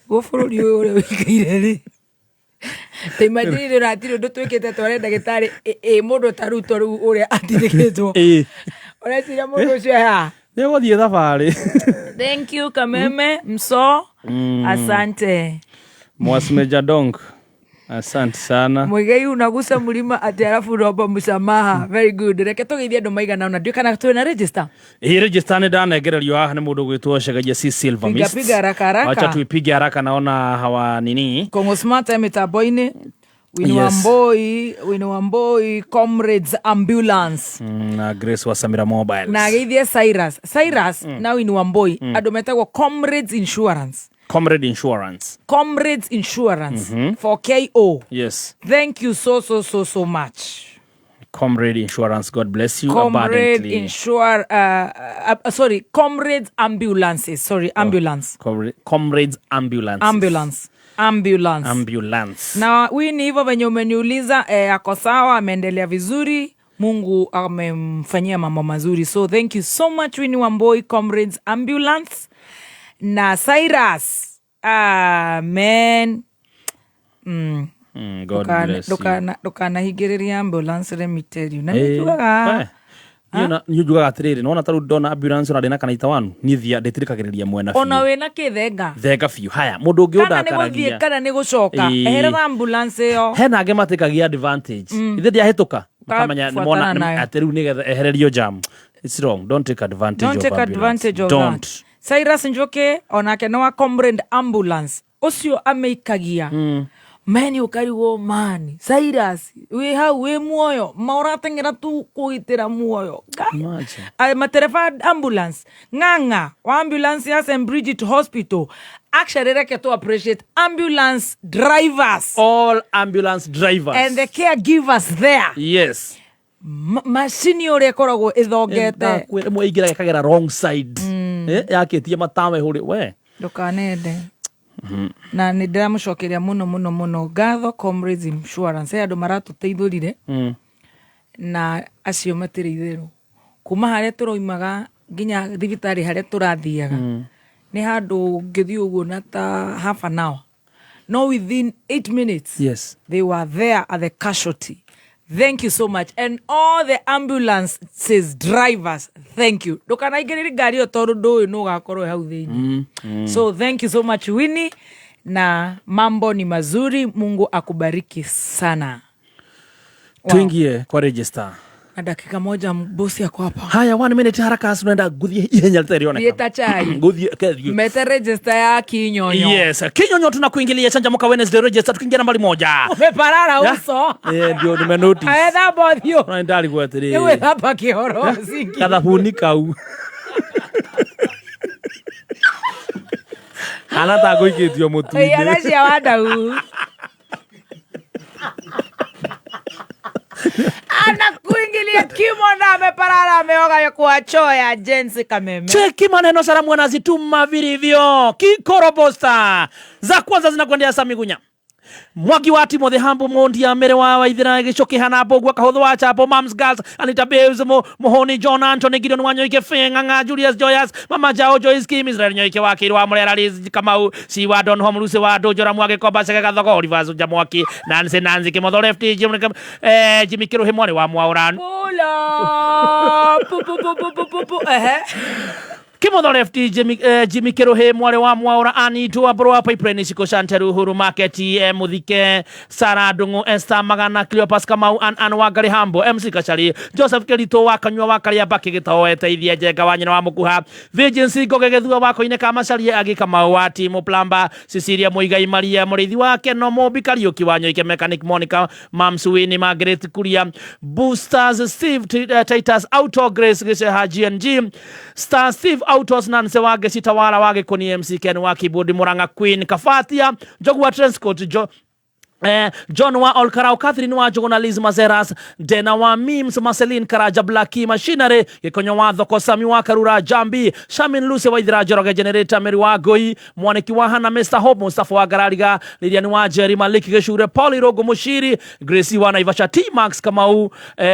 Guo bũrũri ũyũ ũrĩa ũikaire rĩ, ta imagine rĩ ũratirĩ ũndũ twĩkĩte tware ndagĩtarĩ ĩ mũndũ ta Ruto rĩu ũrĩa atindĩkĩtwo. Ĩĩ. Ũreciria mũndũ ũcio haha? Nä gå thiä thabarä. Thank you Kameme mso. Asante. Mwasmeja Donk, asante sana. Muigai unagusa mlima ati alafu unaomba msamaha. Very good. Reke tũgeithie andũ maigana ũna. Ndiũĩ kana twĩ na register. Ĩ register nä ndanengererio haha nä må ndå gwä two Cegaia C Silver Piga Mist. piga haraka haraka. Wacha tuipige haraka naona hawa nini. Kongo Smart ya mitambo-inĩ. Wini Yes. Wamboi, Wini Wamboi, Comrades Ambulance. Na Grace wa Samira Mobiles. Na ageithie Cyrus. Cyrus na Wini Wamboi andũ metagwo Comrades Insurance. Comrade Insurance. Comrades Insurance for KO. Yes. Thank you so so so so much. Comrade Insurance, God bless you Comrade abundantly. Insure sorry, Comrades Ambulances. Sorry, ambulance. Comrades Ambulance. Ambulance. Ambulance. Ambulance. Na Wini, hivyo venye umeniuliza ako sawa, ameendelea vizuri. Mungu amemfanyia mambo mazuri. So thank you so much Winnie Wamboi, Comrades Ambulance na Cyrus. Amen. God bless you. Ndukanahingĩrĩria ambulance, let me tell you. Na Eh, nĩ njugaga eh. Niĩ njugaga atĩrĩrĩ nona tarĩu ndona ambulance ona ndĩna kanaita wanu niĩ thia ndĩtirĩkagĩrĩria mwena ona biũ wĩna kĩthenga thenga biũ haya mũndũ ũngĩ kana nĩ gũthiĩ ũndakaragia kana nĩ gũcoka Ĩĩ. eherera ambulance ĩyo. Hena angĩ matĩkagia advantage ithe ndiahĩtũka makamenya Fuatana nĩmona nayo. atĩ rĩu nĩgetha ehererio jam. It's wrong, don't take advantage Don't of take ambulance. advantage of Don't. that. Cyrus Njoke onake nĩ wa Comrade Ambulance ũcio amĩikagia meni ũkarigwo mani Cyrus wĩ hau wĩ muoyo ma ũrateng'era tu kũgitĩra muoyo. Imagine. Matereba ambulance ng'ang'a wa ambulance ya St Bridget Hospital. Actually reke to appreciate ambulance drivers, all ambulance drivers and the caregivers there. Yes. Macini ũrĩa ĩkoragwo ĩthongete. Ĩmwe ĩingĩraga ĩkagera wrong side. Yakĩtie matawa ĩhũrĩ we. Ndũkanende na nä ndä ramå cokeria må no må no må no ngatho Comrades Insurance he andå maratå na acio matirä itherå kuma harä a tå roimaga nginya thibitarä harä a tå rathiaga nä handå ngä thiä å guo na ta half an hour no within 8 minutes Yes. they were there at the casualty. Thank you so much and all the ambulances drivers, thank you. Ndũkanaingĩrĩrie ngari ĩyo tondũ ndũĩ nũ ũgakorwo hau thĩinĩ. So thank you so much Winnie, na mambo ni mazuri, Mungu akubariki sana. Wow. Tuingie kwa register. Na dakika moja bosi ako hapa. Haya, one minute haraka tunaenda guthie ihenya rĩtarĩ Thiĩ ta chai. Guthie kethiĩ. Mete register ya Kinyonyo. Yes, Kinyonyo tunakuingilia chanjamuka Wednesday register tukiingia nambari moja. Umeparara Ya? uso. Eh, ndio nime notice. Ethamba ũthiũ. Na ndarigwo atĩrĩrĩ. Nĩ gwĩthamba kĩhoro cingi. Kathabuni kau. Hana ta ngũikĩtio mũtu-inĩ. Ciana cia Wandau. Anakuingilia kimo na ameparara ameoga kwa choo ya Jensi Kameme. Cheki maneno salamu anazituma vilivyo. Kikorobosta. Za kwanza zinakwendea Sami Gunya. Mwagi wa Timothy Hambo Mondia Mere wa Waithira Gicoki Hana Mbugua Kahuthu wa Chapo Mams Girls Anita Babes Muhoni John Anthony Gideon Wanyoike Feng'ang'a Julius Joyas Mama Jao Joyce Kim Israel Nyoike wa Kiru wa Murera Liz Kamau Siwa Don Hom Lucy wa Ndũnjora Mwage Komba Sege Gathogo Oliver Zunja Mwaki Nancy Nancy Kimotho Lefty Jim Jimmy Kiruhi mwarĩ wa Mwaũra. Pula. Pu pu pu pu pu pu pu. Ehe. Kimotho Left, Jimmy, Jimmy Kiruhi, mwari wa Mwaura, Anito wa Bro wa Pipeline, Shiko Shanteru, Uhuru Market, Muthike, Sara Ndungu, Esther Magana, Cleopas Kamau, An Wangari Hambo, MC Kachari, Joseph Kirito wa Kanyua wa Karia Baki Gitao, Eteithia Njenga wa nyina wa Mukuha, Virgin Ngoge Gethua wa Koine ka Macaria, Agi Kamau wa Timo Plamba, Cecilia Muigai, Maria Murithi wa Keno, Mobi Kariuki wa Nyoike, Mechanic Monica, Mamsuini, Margaret Kuria, Boosters, Steve Titus, Auto Grace Giceha, GNG, Star Steve Autos, Nancy wa Geci Tawala wa Gikoni, MC Ken wa Keyboard, Muranga Queen, Kafatia, Njogu wa Transcourt, John wa Olkarau, Catherine wa Jogona, Liz Mazeras, Dena wa Mims, Marceline Karaja, Blackie Machinery, Gikonyo wa Thoko, Sami wa Karura, Jambi, Shamin Lucy wa Ithira, Njoroge Generator, Mary wa Ngui, Mwaniki wa Hana, Mr Hope, Mustafa wa Garariga, Lilian wa Jerry, Malik Geshure, Pauli Rogo Mushiri, Gracie wa Naivasha, T Max Kamau,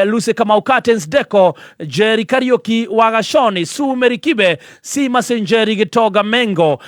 Lucy Kamau Curtains Deco, Jerry Kariuki wa Gashoni, Sue Mary Kibe, C Masenjeri Gitoga Mengo,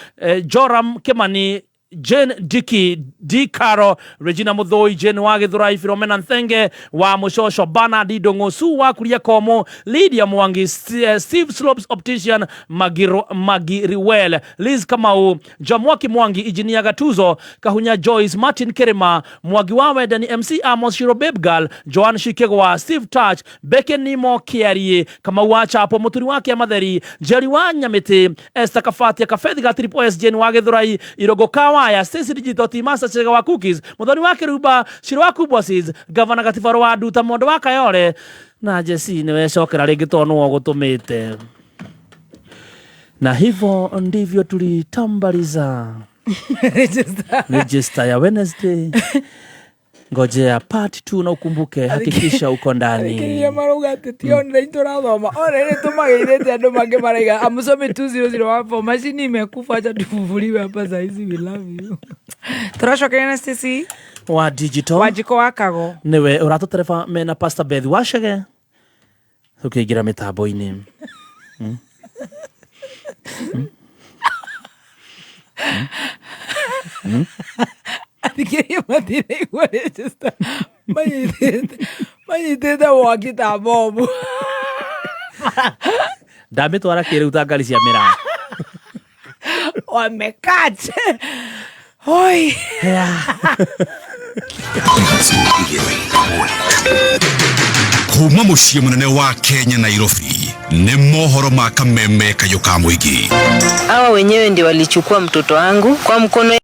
Joram Kimani, Jane Dicky, D Caro, Regina Muthoi, Jane wa Githurai, Philomena Nthenge wa Mushosho, Bernard Ndung'u, Sue wa Kuria Komo, Lydia Mwangi, Steve Slopes Optician, Magiriwel, Liz Kamau, Jamwaki Mwangi, Engineer Gatuzo, Kahunya Joyce, Martin Kerema, Mwangi wa Wendani, MC Amos Shiro Babgal, Joan Shikegwa, Steve Touch, Beke Nimo Kiarie, Kamau wa Chapo, Muturi wa Kiamatheri, Jerry wa Nyamiti, Esther Kafatia, Kafethi ga Triple S, Jane wa Githurai, Irogo Kawaya, Stacy Digital, T Master Chega wa Cookies, Muthoni wa Kiruba, Shiro wa Kubwasis, Gavana Gativaro wa Nduta, Mondo wa Kayore, na Jesse niwe cokera rĩngĩ tondũ nĩwe ũgũtũmĩte. Na hivyo ndivyo tulitambaliza register ya Wednesday. Ngojea part 2 na ukumbuke, hakikisha uko ndani. Thikĩrĩria marauga atĩ ti online tũrathoma, online tũmageithĩte andũ mangĩ maraiga amusome 2014 macini imekufa, acha tufufuliwe hapa saa hizi, we love you. Tũracokeria na Stacy wa digital Wanjikũ wa Kago. Niwe ũratũtereba mena Pastor Beth Wachege tũkĩingĩra mĩtambo-inĩ. Athikĩrĩria matiraigua register, manyitĩte mwaki ta bomu. Ndamĩtwara kĩrĩu ta ngari cia mĩraa. Wamekache hoi. Kuma muciĩ mũnene wa Kenya Nairobi, nĩ mohoro ma kameme kayũ ka mũingĩ. Hawa wenyewe ndio walichukua mtoto wangu kwa mkono.